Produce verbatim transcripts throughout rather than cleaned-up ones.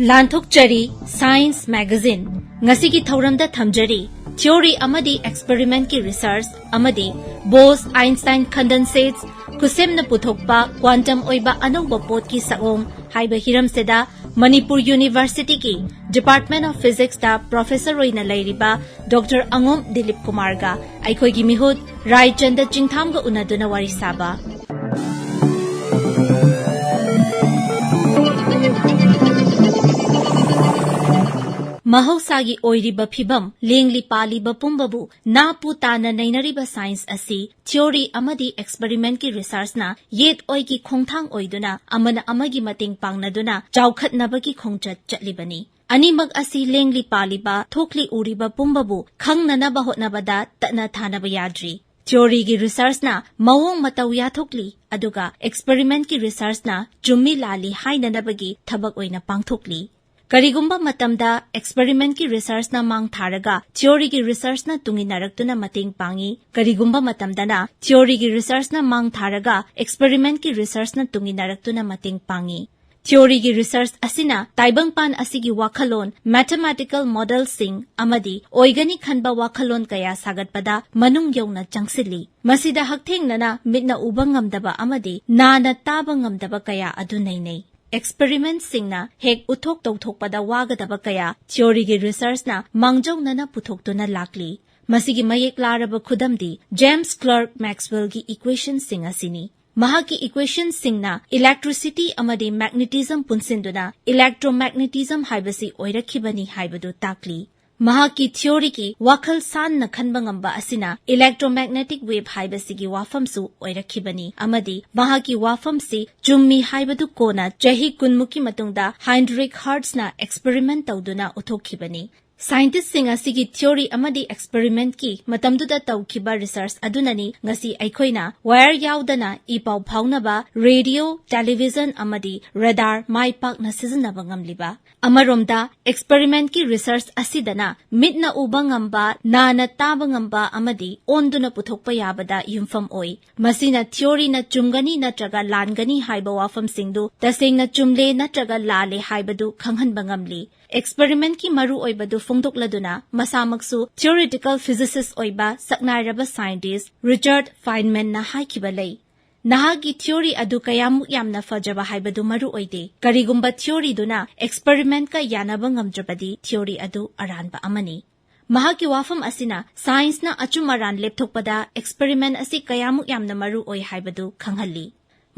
ꯂꯥꯟꯊꯣꯛꯆꯔꯤ Science Magazine꯫ ꯉꯁꯤꯒꯤ ꯊꯧꯔꯝꯗ ꯊꯝꯖꯔꯤ theory ꯑꯃꯗꯤ experimentꯀꯤ research ꯑꯃꯗꯤ Bose-Einstein condensates ꯈꯨꯠꯁꯦꯝꯅ ꯄꯨꯊꯣꯛꯄ quantum ꯑꯣꯏꯕ ꯑꯅꯧꯕ ꯄꯣꯠꯀꯤ ꯁꯛꯑꯣꯡ ꯍꯥꯏꯕ ꯍꯤꯔꯝꯁꯤꯗ ꯃꯅꯤꯄꯨꯔ Universityꯒꯤ Department of Physicsꯇ professor ꯑꯣꯏꯅ ꯂꯩꯔꯤꯕ Doctor ꯑꯉꯣꯝ ꯗꯤꯂꯤꯞ ꯀꯨꯃꯥꯔꯒ ꯑꯩꯈꯣꯏꯒꯤ ꯃꯤꯍꯨꯠ ꯔꯥꯏꯆꯟꯗ ꯆꯤꯡꯊꯥꯝꯒ ꯎꯅꯗꯨꯅ ꯋꯥꯔꯤ ꯁꯥꯕ꯫ ꯃꯍꯧꯁꯥꯒꯤ ꯑꯣꯏꯔꯤꯕ ꯐꯤꯕꯝ, ꯂꯦꯡꯂꯤ ꯄꯥꯜꯂꯤꯕ ꯄꯨꯝꯕꯕꯨ ꯅꯥꯄꯨ ꯇꯥꯅ ꯅꯩꯅꯔꯤꯕ science ꯑꯁꯤ theory ꯑꯃꯗꯤ experimentꯀꯤ researchꯅ ꯌꯦꯠ ꯑꯣꯏꯒꯤ ꯈꯣꯡꯊꯥꯡ ꯑꯣꯏꯗꯨꯅ ꯑꯃꯅ ꯑꯃꯒꯤ ꯃꯇꯦꯡ ꯄꯥꯡꯅꯗꯨꯅ ꯆꯥꯎꯈꯠꯅꯕꯒꯤ ꯈꯣꯡꯆꯠ ꯆꯠꯂꯤꯕꯅꯤ꯫ ꯑꯅꯤꯃꯛ ꯑꯁꯤ ꯂꯦꯡꯂꯤ ꯄꯥꯜꯂꯤꯕ, ꯊꯣꯛꯂꯤ ꯎꯔꯤꯕ ꯄꯨꯝꯕꯕꯨ ꯈꯪꯅꯅꯕ ꯍꯣꯠꯅꯕꯗ ꯇꯠꯅ ꯊꯥꯅꯕ ꯌꯥꯗ꯭ꯔꯤ꯫ Theoryꯒꯤ researchꯅ ꯃꯑꯣꯡ ꯃꯇꯧ ꯌꯥꯊꯣꯛꯂꯤ, ꯑꯗꯨꯒ experimentꯀꯤ researchꯅ ꯆꯨꯝꯃꯤ ꯂꯥꯜꯂꯤ ꯍꯥꯏꯅꯅꯕꯒꯤ ꯊꯕꯛ ꯑꯣꯏꯅ ꯄꯥꯡꯊꯣꯛꯂꯤ꯫ ꯀꯔꯤꯒꯨꯝꯕ ꯃꯇꯝꯗ experimentꯀꯤ researchꯅ ꯃꯥꯡ ꯊꯥꯔꯒ theoryꯒꯤ researchꯅ ꯇꯨꯡꯏꯟꯅꯔꯛꯇꯨꯅ ꯃꯇꯦꯡ ꯄꯥꯡꯏ, ꯀꯔꯤꯒꯨꯝꯕ ꯃꯇꯝꯗꯅ theoryꯒꯤ researchꯅ ꯃꯥꯡ ꯊꯥꯔꯒ experimentꯀꯤ researchꯅ ꯇꯨꯡꯏꯟꯅꯔꯛꯇꯨꯅ ꯃꯇꯦꯡ ꯄꯥꯡꯏ꯫ Theoryꯒꯤ research ꯑꯁꯤꯅ ꯇꯥꯏꯕꯪꯄꯥꯟ ꯑꯁꯤꯒꯤ ꯋꯥꯈꯜꯂꯣꯟ, mathematical modelꯁꯤꯡ ꯑꯃꯗꯤ ꯑꯣꯏꯒꯅꯤ ꯈꯟꯕ ꯋꯥꯈꯜꯂꯣꯟ ꯀꯌꯥ ꯁꯥꯒꯠꯄꯗ ꯃꯅꯨꯡ ꯌꯧꯅ ꯆꯪꯁꯤꯜꯂꯤ꯫ ꯃꯁꯤꯗ ꯍꯛꯊꯦꯡꯅꯅ ꯃꯤꯠꯅ ꯎꯕ ꯉꯝꯗꯕ ꯑꯃꯗꯤ ꯅꯥꯅ ꯇꯥꯕ ꯉꯝꯗꯕ ꯀꯌꯥ ꯑꯗꯨ ꯅꯩꯅꯩ꯫ Experimentꯁꯤꯡꯅ ꯍꯦꯛ ꯎꯊꯣꯛ ꯇꯧꯊꯣꯛꯄꯗ ꯋꯥꯒꯗꯕ ꯀꯌꯥ theoryꯒꯤ researchꯅ ꯃꯥꯡꯖꯧꯅꯅ ꯄꯨꯊꯣꯛꯇꯨꯅ ꯂꯥꯛꯂꯤ꯫ ꯃꯁꯤꯒꯤ ꯃꯌꯦꯛ ꯂꯥꯔꯕ ꯈꯨꯗꯝꯗꯤ James Clerk Maxwellꯒꯤ equationꯁꯤꯡ ꯑꯁꯤꯅꯤ꯫ ꯃꯍꯥꯛꯀꯤ equationꯁꯤꯡꯅ electricity ꯑꯃꯗꯤ magnetism ꯄꯨꯟꯁꯤꯟꯗꯨꯅ electromagnetism ꯍꯥꯏꯕꯁꯤ ꯑꯣꯏꯔꯛꯈꯤꯕꯅꯤ ꯍꯥꯏꯕꯗꯨ ꯇꯥꯛꯂꯤ꯫ ꯃꯍꯥꯛꯀꯤ theoryꯒꯤ ꯋꯥꯈꯜ ꯁꯥꯟꯅ ꯈꯟꯕ ꯉꯝꯕ ꯑꯁꯤꯅ electromagnetic wave ꯍꯥꯏꯕꯁꯤꯒꯤ ꯋꯥꯐꯝꯁꯨ ꯑꯣꯏꯔꯛꯈꯤꯕꯅꯤ, ꯑꯃꯗꯤ ꯃꯍꯥꯛꯀꯤ ꯋꯥꯐꯝꯁꯤ ꯆꯨꯝꯃꯤ ꯍꯥꯏꯕꯗꯨ ꯀꯣꯟꯅ ꯆꯍꯤ ꯀꯨꯟꯃꯨꯛꯀꯤ ꯃꯇꯨꯡꯗ Heinrich Hertzꯅ experiment ꯇꯧꯗꯨꯅ ꯎꯠꯊꯣꯛꯈꯤꯕꯅꯤ꯫ Scientistꯁꯤꯡ ꯑꯁꯤꯒꯤ theory ꯑꯃꯗꯤ experimentꯀꯤ ꯃꯇꯝꯗꯨꯗ ꯇꯧꯈꯤꯕ research ꯑꯗꯨꯅꯅꯤ ꯉꯁꯤ ꯑꯩꯈꯣꯏꯅ wire ꯌꯥꯎꯗꯅ ꯏ ꯄꯥꯎ ꯐꯥꯎꯅꯕ radio, television ꯑꯃꯗꯤ radar ꯃꯥꯏ ꯄꯥꯛꯅ ꯁꯤꯖꯤꯟꯅꯕ ꯉꯝꯂꯤꯕ꯫ ꯑꯃꯔꯣꯝꯗ experimentꯀꯤ research ꯑꯁꯤꯗꯅ ꯃꯤꯠꯅ ꯎꯕ ꯉꯝꯕ, ꯅꯥꯅ ꯇꯥꯕ ꯉꯝꯕ ꯑꯃꯗꯤ ꯑꯣꯟꯗꯨꯅ ꯄꯨꯊꯣꯛꯄ ꯌꯥꯕꯗ ꯌꯨꯝꯐꯝ ꯑꯣꯏ꯫ ꯃꯁꯤꯅ theoryꯅ ꯆꯨꯝꯒꯅꯤ ꯅꯠꯇ꯭ꯔꯒ ꯂꯥꯟꯒꯅꯤ ꯍꯥꯏꯕ ꯋꯥꯐꯝꯁꯤꯡꯗꯨ ꯇꯁꯦꯡꯅ ꯆꯨꯝꯂꯦ ꯅꯠꯇ꯭ꯔꯒ ꯂꯥꯜꯂꯦ ꯍꯥꯏꯕꯗꯨ ꯈꯪꯍꯟꯕ ꯉꯝꯂꯤ꯫ Experimentꯀꯤ ꯃꯔꯨꯑꯣꯏꯕꯗꯨ ꯐꯣꯡꯗꯣꯛꯂꯗꯨꯅ ꯃꯁꯥꯃꯛꯁꯨ theoretical physicist ꯑꯣꯏꯕ ꯁꯛꯅꯥꯏꯔꯕ scientist Richard Feynmanꯅ ꯍꯥꯏꯈꯤꯕ ꯂꯩ, "ꯅꯍꯥꯛꯀꯤ theory ꯑꯗꯨ ꯀꯌꯥꯃꯨꯛ ꯌꯥꯝꯅ ꯐꯖꯕ ꯍꯥꯏꯕꯗꯨ ꯃꯔꯨ ꯑꯣꯏꯗꯦ꯫ ꯀꯔꯤꯒꯨꯝꯕ theoryꯗꯨꯅ experimentꯀ ꯌꯥꯅꯕ ꯉꯝꯗ꯭ꯔꯕꯗꯤ theory ꯑꯗꯨ ꯑꯔꯥꯟꯕ ꯑꯃꯅꯤ"꯫ ꯃꯍꯥꯛꯀꯤ ꯋꯥꯐꯝ ꯑꯁꯤꯅ scienceꯅ ꯑꯆꯨꯝ ꯑꯔꯥꯟ ꯂꯦꯞꯊꯣꯛꯄꯗ experiment ꯑꯁꯤ ꯀꯌꯥꯃꯨꯛ ꯌꯥꯝꯅ ꯃꯔꯨ ꯑꯣꯏ ꯍꯥꯏꯕꯗꯨ ꯈꯪꯍꯜꯂꯤ꯫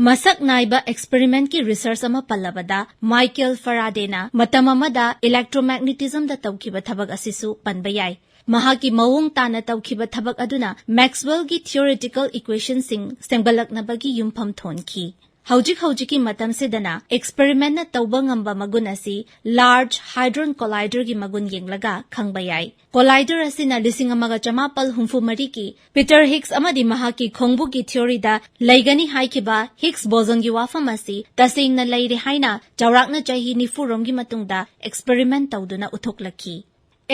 ꯃꯁꯛ ꯅꯥꯏꯕ experimentꯀꯤ research ꯑꯃ ꯄꯜꯂꯕꯗ, Michael Faradayꯅ ꯃꯇꯝ ꯑꯃꯗ electromagnetismꯗ ꯇꯧꯈꯤꯕ ꯊꯕꯛ ꯑꯁꯤꯁꯨ ꯄꯟꯕ ꯌꯥꯏ꯫ ꯃꯍꯥꯛꯀꯤ ꯃꯑꯣꯡ ꯇꯥꯅ ꯇꯧꯈꯤꯕ ꯊꯕꯛ ꯑꯗꯨꯅ Maxwellꯒꯤ theoretical equationꯁꯤꯡ ꯁꯦꯝꯒꯠꯂꯛꯅꯕꯒꯤ ꯌꯨꯝꯐꯝ ꯊꯣꯟꯈꯤ꯫ ꯍꯧꯖꯤꯛ ꯍꯧꯖꯤꯛꯀꯤ ꯃꯇꯝꯁꯤꯗꯅ experimentꯅ ꯇꯧꯕ ꯉꯝꯕ ꯃꯒꯨꯟ ꯑꯁꯤ Large Hadron Colliderꯒꯤ ꯃꯒꯨꯟ ꯌꯦꯡꯂꯒ ꯈꯪꯕ ꯌꯥꯏ꯫ Collider ꯑꯁꯤꯅ ꯂꯤꯁꯤꯡ ꯑꯃꯒ ꯆꯃꯥꯄꯜ ꯍꯨꯝꯐꯨ ꯃꯔꯤꯒꯤ Peter Higgs ꯑꯃꯗꯤ ꯃꯍꯥꯛꯀꯤ ꯈꯣꯡꯕꯨꯒꯤ theoryꯗ ꯂꯩꯒꯅꯤ ꯍꯥꯏꯈꯤꯕ Higgs bosonꯒꯤ ꯋꯥꯐꯝ ꯑꯁꯤ ꯇꯁꯦꯡꯅ ꯂꯩꯔꯦ ꯍꯥꯏꯅ ꯆꯥꯎꯔꯥꯛꯅ ꯆꯍꯤ ꯅꯤꯐꯨ ꯔꯣꯝꯒꯤ ꯃꯇꯨꯡꯗ experiment ꯇꯧꯗꯨꯅ ꯎꯠꯊꯣꯛꯂꯛꯈꯤ꯫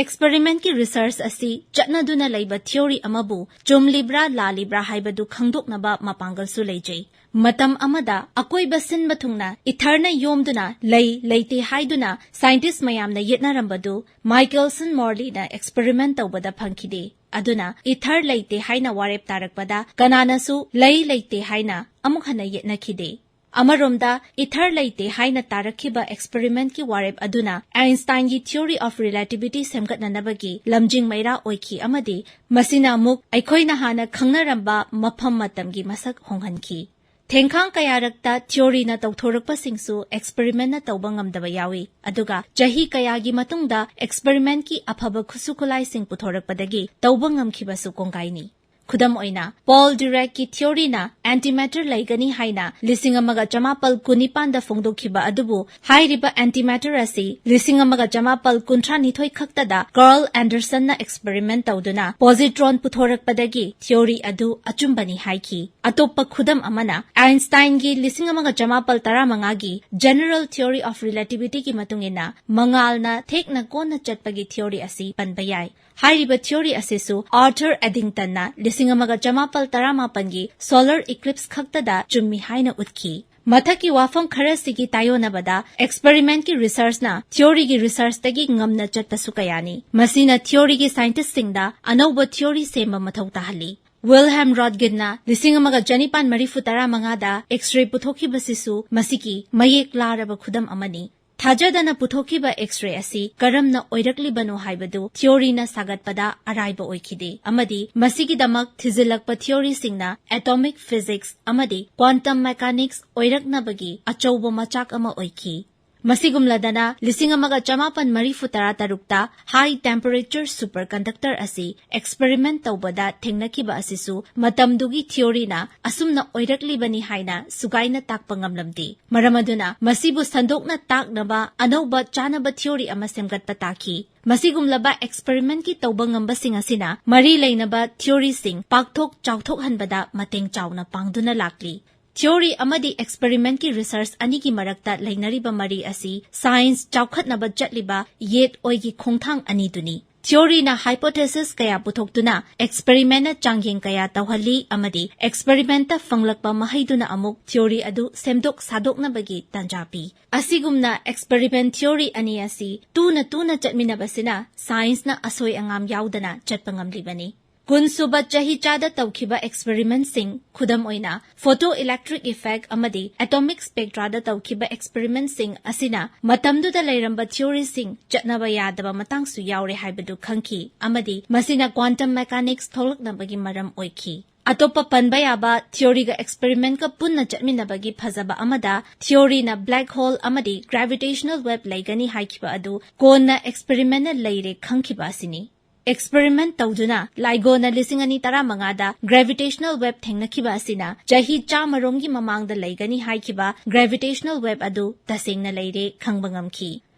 Experimentꯀꯤ research ꯑꯁꯤ ꯆꯠꯅꯗꯨꯅ ꯂꯩꯕ theory ꯑꯃꯕꯨ ꯆꯨꯝꯂꯤꯕ꯭ꯔꯥ ꯂꯥꯜꯂꯤꯕ꯭ꯔꯥ ꯍꯥꯏꯕꯗꯨ ꯈꯪꯗꯣꯛꯅꯕ ꯃꯄꯥꯡꯒꯜꯁꯨ ꯂꯩꯖꯩ꯫ ꯃꯇꯝ ꯑꯃꯗ ꯑꯀꯣꯏꯕ ꯁꯤꯟꯕ ꯊꯨꯡꯅ etherꯅ ꯌꯣꯝꯗꯨꯅ ꯂꯩ ꯂꯩꯇꯦ ꯍꯥꯏꯗꯨꯅ scientist ꯃꯌꯥꯝꯅ ꯌꯦꯠꯅꯔꯝꯕꯗꯨ Michelson Morleyꯅ experiment ꯇꯧꯕꯗ ꯐꯪꯈꯤꯗꯦ꯫ ꯑꯗꯨꯅ ether ꯂꯩꯇꯦ ꯍꯥꯏꯅ ꯋꯥꯔꯦꯞ ꯇꯥꯔꯛꯄꯗ ꯀꯅꯥꯅꯁꯨ ꯂꯩ ꯂꯩꯇꯦ ꯍꯥꯏꯅ ꯑꯃꯨꯛ ꯍꯟꯅ ꯌꯦꯠꯅꯈꯤꯗꯦ꯫ ꯑꯃꯔꯣꯝꯗ ether ꯂꯩꯇꯦ ꯍꯥꯏꯅ ꯇꯥꯔꯛꯈꯤꯕ experimentꯀꯤ ꯋꯥꯔꯦꯞ ꯑꯗꯨꯅ Einsteinꯒꯤ theory of relativity ꯁꯦꯝꯒꯠꯅꯅꯕꯒꯤ ꯂꯝꯖꯤꯡ ꯃꯩꯔꯥ ꯑꯣꯏꯈꯤ ꯑꯃꯗꯤ ꯃꯁꯤꯅ ꯑꯃꯨꯛ ꯑꯩꯈꯣꯏꯅ ꯍꯥꯟꯅ ꯈꯪꯅꯔꯝꯕ ꯃꯐꯝ ꯃꯇꯝꯒꯤ ꯃꯁꯛ ꯍꯣꯡꯍꯟꯈꯤ꯫ ꯊꯦꯡꯈꯥꯡ ꯀꯌꯥꯔꯛꯇ theoryꯅ ꯇꯧꯊꯣꯔꯛꯄꯁꯤꯡꯁꯨ experimentꯅ ꯇꯧꯕ ꯉꯝꯗꯕ ꯌꯥꯎꯏ, ꯑꯗꯨꯒ ꯆꯍꯤ ꯀꯌꯥꯒꯤ ꯃꯇꯨꯡꯗ experimentꯀꯤ ꯑꯐꯕ ꯈꯨꯠꯁꯨ ꯈꯨꯠꯂꯥꯏꯁꯤꯡ ꯄꯨꯊꯣꯔꯛꯄꯗꯒꯤ ꯇꯧꯕ ꯉꯝꯈꯤꯕꯁꯨ ꯀꯣꯡꯒꯥꯏꯅꯤ꯫ ꯈꯨꯗꯝ ꯑꯣꯏꯅ, ꯄꯣꯜ ꯗꯤꯔꯦꯛꯀꯤ theoryꯅ antimatter ꯂꯩꯒꯅꯤ ꯍꯥꯏꯅ ꯂꯤꯁꯤꯡ ꯑꯃꯒ ꯆꯃꯥꯄꯜ ꯀꯨꯟꯅꯤꯄꯥꯟꯗ ꯐꯣꯡꯗꯣꯛꯈꯤꯕ ꯑꯗꯨꯕꯨ, ꯍꯥꯏꯔꯤꯕ antimatter ꯑꯁꯤ ꯂꯤꯁꯤꯡ ꯑꯃꯒ ꯆꯃꯥꯄꯜ ꯀꯨꯟꯊ꯭ꯔꯥꯅꯤꯊꯣꯏ ꯈꯛꯇꯗ ꯀꯥꯔꯜ ꯑꯦꯟꯗꯔꯁꯟꯅ experiment ꯇꯧꯗꯨꯅ positron ꯄꯨꯊꯣꯔꯛꯄꯗꯒꯤ theory ꯑꯗꯨ ꯑꯆꯨꯝꯕꯅꯤ ꯍꯥꯏꯈꯤ꯫ ꯑꯇꯣꯞꯄ ꯈꯨꯗꯝ ꯑꯃꯅ, ꯑꯥꯏꯟꯁꯇꯥꯏꯟꯒꯤ ꯂꯤꯁꯤꯡ ꯑꯃꯒ ꯆꯃꯥꯄꯜ ꯇꯔꯥꯃꯉꯥꯒꯤ General Theory of Relativityꯒꯤ ꯃꯇꯨꯡ ꯏꯟꯅ, ꯃꯉꯥꯜꯅ ꯊꯦꯛꯅ ꯀꯣꯟꯅ ꯆꯠꯄꯒꯤ theory ꯑꯁꯤ ꯄꯟꯕ ꯌꯥꯏ꯫ ꯍꯥꯏꯔꯤꯕ theory ꯑꯁꯤꯁꯨ Arthur Eddingtonꯅ ꯂꯤꯁꯤꯡ ꯑꯃꯒ ꯆꯃꯥꯄꯜ ꯇꯔꯥꯃꯥꯄꯟꯒꯤ solar eclipse ꯈꯛꯇꯗ ꯆꯨꯝꯃꯤ ꯍꯥꯏꯅ ꯎꯠꯈꯤ꯫ ꯃꯊꯛꯀꯤ ꯋꯥꯐꯝ ꯈꯔꯁꯤꯒꯤ ꯇꯥꯏꯌꯣꯟꯅꯕꯗ, experimentꯀꯤ researchꯅ theoryꯒꯤ researchꯇꯒꯤ ꯉꯝꯅ ꯆꯠꯄꯁꯨ ꯀꯌꯥꯅꯤ꯫ ꯃꯁꯤꯅ theoryꯒꯤ scientistꯁꯤꯡꯗ ꯑꯅꯧꯕ theory ꯁꯦꯝꯕ ꯃꯊꯧ ꯇꯥꯍꯜꯂꯤ꯫ Wilhelm Röntgenꯅ ꯂꯤꯁꯤꯡ ꯑꯃꯒ ꯆꯅꯤꯄꯥꯟ ꯃꯔꯤꯐꯨ ꯇꯔꯥꯃꯉꯥꯗ X-ray ꯄꯨꯊꯣꯛꯈꯤꯕꯁꯤꯁꯨ ꯃꯁꯤꯒꯤ ꯃꯌꯦꯛ ꯂꯥꯔꯕ ꯈꯨꯗꯝ ꯑꯃꯅꯤ꯫ ꯊꯥꯖꯗꯅ ꯄꯨꯊꯣꯛꯈꯤꯕ X-ray ꯑꯁꯤ ꯀꯔꯝꯅ ꯑꯣꯏꯔꯛꯂꯤꯕꯅꯣ ꯍꯥꯏꯕꯗꯨ theoryꯅ ꯁꯥꯒꯠꯄꯗ ꯑꯔꯥꯏꯕ ꯑꯣꯏꯈꯤꯗꯦ, ꯑꯃꯗꯤ ꯃꯁꯤꯒꯤꯗꯃꯛ ꯊꯤꯖꯤꯜꯂꯛꯄ theoryꯁꯤꯡꯅ atomic physics ꯑꯃꯗꯤ quantum mechanics ꯑꯣꯏꯔꯛꯅꯕꯒꯤ ꯑꯆꯧꯕ ꯃꯆꯥꯛ ꯑꯃ ꯑꯣꯏꯈꯤ꯫ ꯃꯁꯤꯒꯨꯝꯂꯗꯅ, ꯂꯤꯁꯤꯡ ꯑꯃꯒ ꯆꯃꯥꯄꯟ ꯃꯔꯤꯐꯨ ꯇꯔꯥ ꯇꯔꯨꯛꯇ high temperature superconductor ꯑꯁꯤ experiment ꯇꯧꯕꯗ ꯊꯦꯡꯅꯈꯤꯕ ꯑꯁꯤꯁꯨ ꯃꯇꯝꯗꯨꯒꯤ theoryꯅ ꯑꯁꯨꯝꯅ ꯑꯣꯏꯔꯛꯂꯤꯕꯅꯤ ꯍꯥꯏꯅ ꯁꯨꯒꯥꯏꯅ ꯇꯥꯛꯄ ꯉꯝꯂꯝꯗꯦ꯫ ꯃꯔꯝ ꯑꯗꯨꯅ, ꯃꯁꯤꯕꯨ ꯁꯟꯗꯣꯛꯅ ꯇꯥꯛꯅꯕ ꯑꯅꯧꯕ ꯆꯥꯅꯕ theory ꯑꯃ ꯁꯦꯝꯒꯠꯄ ꯇꯥꯈꯤ꯫ ꯃꯁꯤꯒꯨꯝꯂꯕ experimentꯀꯤ ꯇꯧꯕ ꯉꯝꯕꯁꯤꯡ ꯑꯁꯤꯅ ꯃꯔꯤ ꯂꯩꯅꯕ theoryꯁꯤꯡ ꯄꯥꯛꯊꯣꯛ ꯆꯥꯎꯊꯣꯛꯍꯟꯕꯗ ꯃꯇꯦꯡ ꯆꯥꯎꯅ ꯄꯥꯡꯗꯨꯅ ꯂꯥꯛꯂꯤ꯫ Theory ꯑꯃꯗꯤ experimentꯀꯤ research ꯑꯅꯤꯒꯤ ꯃꯔꯛꯇ ꯂꯩꯅꯔꯤꯕ ꯃꯔꯤ ꯑꯁꯤ science ꯆꯥꯎꯈꯠꯅꯕ ꯆꯠꯂꯤꯕ ꯌꯦꯠ ꯑꯣꯏꯒꯤ ꯈꯣꯡꯊꯥꯡ ꯑꯅꯤꯗꯨꯅꯤ꯫ Theoryꯅ hypothesis ꯀꯌꯥ ꯄꯨꯊꯣꯛꯇꯨꯅ experimentꯅ ꯆꯥꯡꯌꯦꯡ ꯀꯌꯥ ꯇꯧꯍꯜꯂꯤ, ꯑꯃꯗꯤ experimentꯇ ꯐꯪꯂꯛꯄ ꯃꯍꯩꯗꯨꯅ ꯑꯃꯨꯛ theory ꯑꯗꯨ ꯁꯦꯝꯗꯣꯛ ꯁꯥꯗꯣꯛꯅꯕꯒꯤ ꯇꯥꯟꯖꯥ ꯄꯤ꯫ ꯑꯁꯤꯒꯨꯝꯅ experiment theory ꯑꯅꯤ ꯑꯁꯤ ꯇꯨꯅ ꯇꯨꯅ ꯆꯠꯃꯤꯟꯅꯕꯁꯤꯅ scienceꯅ ꯑꯁꯣꯏ ꯑꯉꯥꯝ ꯌꯥꯎꯗꯅ ꯆꯠꯄ ꯉꯝꯂꯤꯕꯅꯤ꯫ ꯀꯨꯟꯁꯨꯕ ꯆꯍꯤꯆꯥꯗ ꯇꯧꯈꯤꯕ experimentꯁꯤꯡ, ꯈꯨꯗꯝ ꯑꯣꯏꯅ, photoelectric effect ꯑꯃꯗꯤ atomic spectraꯗ ꯇꯧꯈꯤꯕ experimentꯁꯤꯡ ꯑꯁꯤꯅ ꯃꯇꯝꯗꯨꯗ ꯂꯩꯔꯝꯕ theoryꯁꯤꯡ ꯆꯠꯅꯕ ꯌꯥꯗꯕ ꯃꯇꯥꯡꯁꯨ ꯌꯥꯎꯔꯦ ꯍꯥꯏꯕꯗꯨ ꯈꯪꯈꯤ, ꯑꯃꯗꯤ ꯃꯁꯤꯅ quantum mechanics ꯊꯣꯛꯂꯛꯅꯕꯒꯤ ꯃꯔꯝ ꯑꯣꯏꯈꯤ꯫ ꯑꯇꯣꯞꯄ ꯄꯟꯕ ꯌꯥꯕ theoryꯒ experimentꯀ ꯄꯨꯟꯅ ꯆꯠꯃꯤꯟꯅꯕꯒꯤ ꯐꯖꯕ ꯑꯃꯗ theoryꯅ black hole ꯑꯃꯗꯤ gravitational wave ꯂꯩꯒꯅꯤ ꯍꯥꯏꯈꯤꯕ ꯑꯗꯨ ꯀꯣꯟꯅ experimentꯅ ꯂꯩꯔꯦ ꯈꯪꯈꯤꯕ ꯑꯁꯤꯅꯤ꯫ Experiment ꯇꯧꯗꯨꯅ ꯂꯥꯏꯒꯣꯅ ꯂꯤꯁꯤꯡ ꯑꯅꯤ ꯇꯔꯥꯃꯉꯥꯗ gravitational wave ꯊꯦꯡꯅꯈꯤꯕ ꯑꯁꯤꯅ ꯆꯍꯤ ꯆꯥꯝꯃꯔꯣꯝꯒꯤ ꯃꯃꯥꯡꯗ ꯂꯩꯒꯅꯤ ꯍꯥꯏꯈꯤꯕ gravitational wave ꯑꯗꯨ ꯇꯁꯦꯡꯅ ꯂꯩꯔꯦ ꯈꯪꯕ ꯉꯝꯈꯤ꯫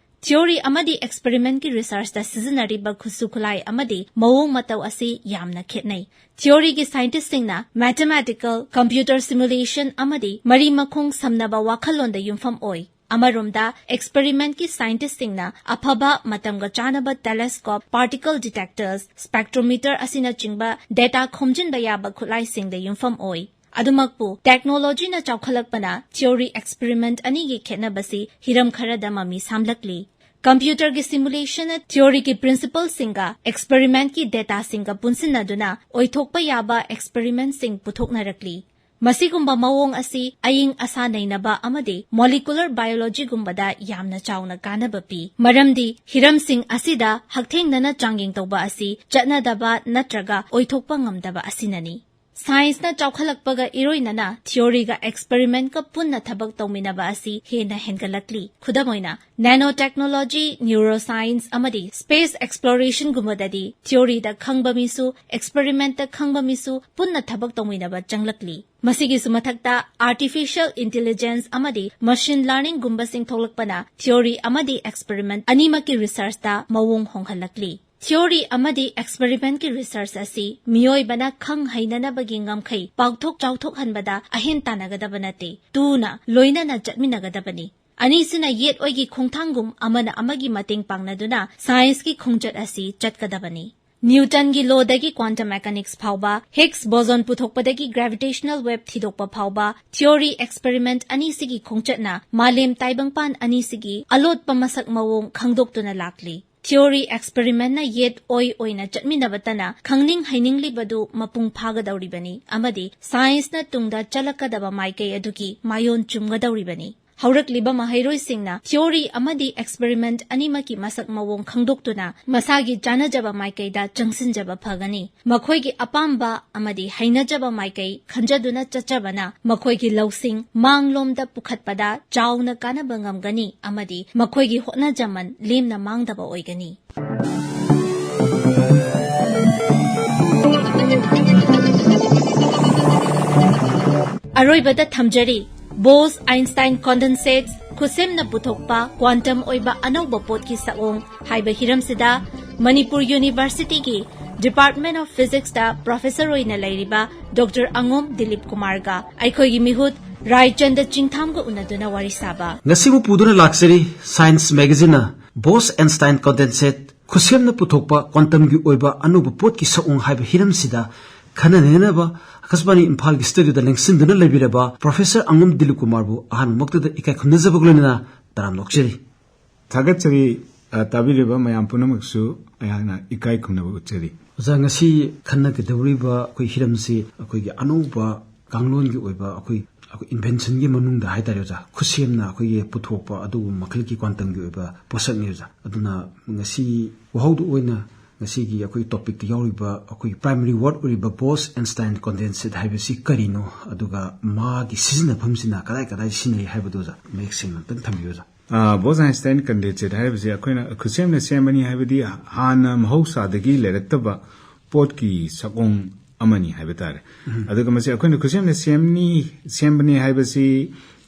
Theory ꯑꯃꯗꯤ experimentꯀꯤ researchꯇ ꯁꯤꯖꯤꯟꯅꯔꯤꯕ ꯈꯨꯠꯁꯨ ꯈꯨꯠꯂꯥꯏ ꯑꯃꯗꯤ ꯃꯑꯣꯡ ꯃꯇꯧ ꯑꯁꯤ ꯌꯥꯝꯅ ꯈꯦꯠꯅꯩ꯫ Theoryꯒꯤ scientistꯁꯤꯡꯅ mathematical, computer simulation ꯑꯃꯗꯤ ꯃꯔꯤ ꯃꯈꯣꯡ ꯁꯝꯅꯕ ꯋꯥꯈꯜꯂꯣꯟꯗ ꯌꯨꯝꯐꯝ ꯑꯣꯏ꯫ ꯑꯃꯔꯣꯝꯗ experimentꯀꯤ scientistꯁꯤꯡꯅ ꯑꯐꯕ ꯃꯇꯝꯒ ꯆꯥꯅꯕ telescope, particle detectors, spectrometer ꯑꯁꯤꯅꯆꯤꯡꯕ data ꯈꯣꯝꯖꯤꯟꯕ ꯌꯥꯕ ꯈꯨꯠꯂꯥꯏꯁꯤꯡꯗ ꯌꯨꯝꯐꯝ ꯑꯣꯏ꯫ ꯑꯗꯨꯃꯛꯄꯨ technologyꯅ ꯆꯥꯎꯈꯠꯂꯛꯄꯅ theory experiment ꯑꯅꯤꯒꯤ ꯈꯦꯠꯅꯕꯁꯤ ꯍꯤꯔꯝ ꯈꯔꯗ ꯃꯃꯤ ꯁꯥꯝꯂꯛꯂꯤ꯫ Computerꯒꯤ simulationꯅ theoryꯒꯤ principleꯁꯤꯡꯒ experimentꯀꯤ dataꯁꯤꯡꯒ ꯄꯨꯟꯁꯤꯟꯅꯗꯨꯅ ꯑꯣꯏꯊꯣꯛꯄ ꯌꯥꯕ experimentꯁꯤꯡ ꯄꯨꯊꯣꯛꯅꯔꯛꯂꯤ꯫ ꯃꯁꯤꯒꯨꯝꯕ ꯃꯑꯣꯡ ꯑꯁꯤ ꯑꯏꯪ ꯑꯁꯥ ꯅꯩꯅꯕ ꯑꯃꯗꯤ molecular biologyꯒꯨꯝꯕꯗ ꯌꯥꯝꯅ ꯆꯥꯎꯅ ꯀꯥꯟꯅꯕ ꯄꯤ, ꯃꯔꯝꯗꯤ ꯍꯤꯔꯝꯁꯤꯡ ꯑꯁꯤꯗ ꯍꯛꯊꯦꯡꯅꯅ ꯆꯥꯡꯌꯦꯡ ꯇꯧꯕ ꯑꯁꯤ ꯆꯠꯅꯗꯕ ꯅꯠꯇ꯭ꯔꯒ ꯑꯣꯏꯊꯣꯛꯄ ꯉꯝꯗꯕ ꯑꯁꯤꯅꯅꯤ꯫ Scienceꯅ ꯆꯥꯎꯈꯠꯂꯛꯄꯒ ꯏꯔꯣꯏꯅꯅ theoryꯒ experimentꯀ ꯄꯨꯟꯅ ꯊꯕꯛ ꯇꯧꯃꯤꯟꯅꯕ ꯑꯁꯤ ꯍꯦꯟꯅ ꯍꯦꯟꯒꯠꯂꯛꯂꯤ꯫ ꯈꯨꯗꯝ ꯑꯣꯏꯅ, nanotechnology, neuroscience ꯑꯃꯗꯤ space explorationꯒꯨꯝꯕꯗꯗꯤ theoryꯗ ꯈꯪꯕ ꯃꯤꯁꯨ experimentꯇ ꯈꯪꯕ ꯃꯤꯁꯨ ꯄꯨꯟꯅ ꯊꯕꯛ ꯇꯧꯃꯤꯟꯅꯕ ꯆꯪꯂꯛꯂꯤ꯫ ꯃꯁꯤꯒꯤꯁꯨ ꯃꯊꯛꯇ artificial intelligence ꯑꯃꯗꯤ machine learningꯒꯨꯝꯕꯁꯤꯡ ꯊꯣꯛꯂꯛꯄꯅ theory ꯑꯃꯗꯤ experiment ꯑꯅꯤꯃꯛꯀꯤ researchꯇ ꯃꯑꯣꯡ ꯍꯣꯡꯍꯜꯂꯛꯂꯤ꯫ Theory ꯑꯃꯗꯤ experimentꯀꯤ research ꯑꯁꯤ ꯃꯤꯑꯣꯏꯕꯅ ꯈꯪ ꯍꯩꯅꯅꯕꯒꯤ ꯉꯝꯈꯩ ꯄꯥꯛꯊꯣꯛ ꯆꯥꯎꯊꯣꯛꯍꯟꯕꯗ ꯑꯍꯦꯟ ꯇꯥꯟꯅꯒꯗꯕ ꯅꯠꯇꯦ, ꯇꯨꯅ ꯂꯣꯏꯅꯅ ꯆꯠꯃꯤꯟꯅꯒꯗꯕꯅꯤ꯫ ꯑꯅꯤꯁꯤꯅ ꯌꯦꯠ ꯑꯣꯏꯒꯤ ꯈꯣꯡꯊꯥꯡꯒꯨꯝ ꯑꯃꯅ ꯑꯃꯒꯤ ꯃꯇꯦꯡ ꯄꯥꯡꯅꯗꯨꯅ scienceꯀꯤ ꯈꯣꯡꯆꯠ ꯑꯁꯤ ꯆꯠꯀꯗꯕꯅꯤ꯫ Newtonꯒꯤ lawꯗꯒꯤ quantum mechanics ꯐꯥꯎꯕ, Higgs boson ꯄꯨꯊꯣꯛꯄꯗꯒꯤ gravitational wave ꯊꯤꯗꯣꯛꯄ ꯐꯥꯎꯕ, theory experiment ꯑꯅꯤꯁꯤꯒꯤ ꯈꯣꯡꯆꯠꯅ ꯃꯥꯂꯦꯝ ꯇꯥꯏꯕꯪꯄꯥꯟ ꯑꯅꯤꯁꯤꯒꯤ ꯑꯂꯣꯠꯄ ꯃꯁꯛ ꯃꯑꯣꯡ ꯈꯪꯗꯣꯛꯇꯨꯅ ꯂꯥꯛꯂꯤ꯫ Theory experimentꯅ ꯌꯦꯠ ꯑꯣꯏ ꯑꯣꯏꯅ ꯆꯠꯃꯤꯟꯅꯕꯇꯅ ꯈꯪꯅꯤꯡ ꯍꯩꯅꯤꯡꯂꯤꯕꯗꯨ ꯃꯄꯨꯡ ꯐꯥꯒꯗꯧꯔꯤꯕꯅꯤ ꯑꯃꯗꯤ scienceꯅ ꯇꯨꯡꯗ ꯆꯠꯂꯛꯀꯗꯕ ꯃꯥꯏꯀꯩ ꯑꯗꯨꯒꯤ ꯃꯥꯏꯑꯣꯟ ꯆꯨꯝꯒꯗꯧꯔꯤꯕꯅꯤ꯫ ꯍꯧꯔꯛꯂꯤꯕ ꯃꯍꯩꯔꯣꯏꯁꯤꯡꯅ theory ꯑꯃꯗꯤ experiment ꯑꯅꯤꯃꯛꯀꯤ ꯃꯁꯛ ꯃꯑꯣꯡ ꯈꯪꯗꯣꯛꯇꯨꯅ ꯃꯁꯥꯒꯤ ꯆꯥꯅꯖꯕ ꯃꯥꯏꯀꯩꯗ ꯆꯪꯁꯤꯟꯖꯕ ꯐꯒꯅꯤ꯫ ꯃꯈꯣꯏꯒꯤ ꯑꯄꯥꯝꯕ ꯑꯃꯗꯤ ꯍꯩꯅꯖꯕ ꯃꯥꯏꯀꯩ ꯈꯟꯖꯗꯨꯅ ꯆꯠꯆꯕꯅ ꯃꯈꯣꯏꯒꯤ ꯂꯧꯁꯤꯡ ꯃꯥꯡꯂꯣꯝꯗ ꯄꯨꯈꯠꯄꯗ ꯆꯥꯎꯅ ꯀꯥꯟꯅꯕ ꯉꯝꯒꯅꯤ ꯑꯃꯗꯤ ꯃꯈꯣꯏꯒꯤ ꯍꯣꯠꯅꯖꯃꯟ ꯂꯦꯝꯅ ꯃꯥꯡꯗꯕ ꯑꯣꯏꯒꯅꯤ꯫ ꯑꯔꯣꯏꯕꯗ ꯊꯝꯖꯔꯤ, Bose Einstein Condensate ꯈꯨꯠꯁꯦꯝꯅ ꯄꯨꯊꯣꯛꯄ quantum ꯑꯣꯏꯕ ꯑꯅꯧꯕ ꯄꯣꯠꯀꯤ ꯁꯛꯑꯣꯡ ꯍꯥꯏꯕ ꯍꯤꯔꯝꯁꯤꯗ ꯃꯅꯤꯄꯨꯔ ꯌꯨꯅꯤꯚꯔꯁꯤꯇꯤꯒꯤ Department of Physics ꯇ professor ꯑꯣꯏꯅ ꯂꯩꯔꯤꯕ ꯗꯣꯛꯇꯔ ꯑꯉꯣꯝ ꯗꯤꯂꯤꯞ ꯀꯨꯃꯥꯔꯒ ꯑꯩꯈꯣꯏꯒꯤ ꯃꯤꯍꯨꯠ ꯔꯥꯏꯆꯟꯗ ꯆꯤꯡꯊꯥꯝꯒ ꯎꯅꯗꯨꯅ ꯋꯥꯔꯤ ꯁꯥꯕ꯫ ꯉꯁꯤꯕꯨ ꯄꯨꯗꯨꯅ ꯂꯥꯛꯆꯔꯤ Science magazine ꯅ Bose Einstein Condensate ꯈꯨꯠꯁꯦꯝꯅ ꯄꯨꯊꯣꯛꯄ quantum ꯒꯤ ꯑꯣꯏꯕ ꯑꯅꯧꯕ ꯄꯣꯠꯀꯤ ꯁꯛꯑꯣꯡ ꯍꯥꯏꯕ ꯍꯤꯔꯝꯁꯤꯗ ꯈꯟꯅ ꯅꯩꯅꯅꯕ ꯑꯀꯥꯁꯕꯥꯅꯤ ꯏꯝꯐꯥꯜꯒꯤ studio ꯗ ꯂꯦꯡꯁꯤꯟꯗꯨꯅ ꯂꯩꯕꯤꯔꯕ professor ꯑꯉꯣꯝ ꯗꯤꯂꯤꯞ ꯀꯨꯃꯥꯔꯕꯨ ꯑꯍꯥꯟꯕꯃꯛꯇꯗ ꯏꯀꯥꯏ ꯈꯨꯝꯅꯖꯕꯒ ꯂꯣꯏꯅꯅ ꯇꯔꯥꯝꯅ ꯑꯣꯛꯆꯔꯤ꯫ ꯊꯥꯒꯠꯆꯔꯤ꯫ ꯑ, ꯇꯥꯕꯤꯔꯤꯕ ꯃꯌꯥꯝ ꯄꯨꯝꯅꯃꯛꯁꯨ ꯑꯩꯍꯥꯛꯅ ꯏꯀꯥꯏ ꯈꯨꯝꯅꯕ ꯎꯠꯆꯔꯤ꯫ ꯑꯣꯖꯥ, ꯉꯁꯤ ꯈꯟꯅꯒꯗꯧꯔꯤꯕ ꯑꯩꯈꯣꯏ ꯍꯤꯔꯝꯁꯤ ꯑꯩꯈꯣꯏꯒꯤ ꯑꯅꯧꯕ ꯀꯥꯡꯂꯣꯟꯒꯤ ꯑꯣꯏꯕ ꯑꯩꯈꯣꯏ, ꯑꯩꯈꯣꯏ invention ꯒꯤ ꯃꯅꯨꯡꯗ ꯍꯥꯏꯇꯥꯔꯦ ꯑꯣꯖꯥ, ꯈꯨꯠꯁꯦꯝꯅ ꯑꯩꯈꯣꯏꯒꯤ ꯄꯨꯊꯣꯛꯄ ꯑꯗꯨꯒꯨꯝꯕ ꯃꯈꯜꯒꯤ quantum ꯒꯤ ꯑꯣꯏꯕ ꯄꯣꯠꯁꯛꯅꯤ ꯑꯣꯖꯥ꯫ ꯑꯗꯨꯅ ꯉꯁꯤ ꯋꯥꯍꯧꯗꯨ ꯑꯣꯏꯅ ꯉꯁꯤꯒꯤ ꯑꯩꯈꯣꯏ topic ꯇ ꯌꯥꯎꯔꯤꯕ ꯑꯩꯈꯣꯏꯒꯤ primary word ꯑꯣꯏꯔꯤꯕ Bose Einstein Condensate ꯍꯥꯏꯕꯁꯤ ꯀꯔꯤꯅꯣ, ꯑꯗꯨꯒ ꯃꯥꯒꯤ ꯁꯤꯖꯤꯟꯅꯐꯝꯁꯤꯅ ꯀꯗꯥꯏ ꯀꯗꯥꯏ ꯁꯤꯖꯤꯟꯅꯩ ꯍꯥꯏꯕꯗꯨ ꯑꯣꯖꯥ ꯃꯌꯦꯛ ꯁꯦꯡꯅ ꯑꯝꯇꯪ ꯊꯝꯕꯤꯌꯨ ꯑꯣꯖꯥ꯫ ꯑ, Bose Einstein Condensate ꯍꯥꯏꯔꯤꯕꯁꯤ ꯑꯩꯈꯣꯏꯅ ꯈꯨꯠꯁꯦꯝꯅ ꯁꯦꯝꯕꯅꯤ ꯍꯥꯏꯕꯗꯤ ꯍꯥꯟꯅ ꯃꯍꯧꯁꯥꯗꯒꯤ ꯂꯩꯔꯛꯇꯕ ꯄꯣꯠꯀꯤ ꯁꯛꯑꯣꯡ ꯑꯃꯅꯤ ꯍꯥꯏꯕ ꯇꯥꯔꯦ꯫ ꯑꯗꯨꯒ ꯃꯁꯤ ꯑꯩꯈꯣꯏꯅ ꯈꯨꯠꯁꯦꯝꯅ ꯁꯦꯝꯅꯤ, ꯁꯦꯝꯕꯅꯤ ꯍꯥꯏꯕꯁꯤ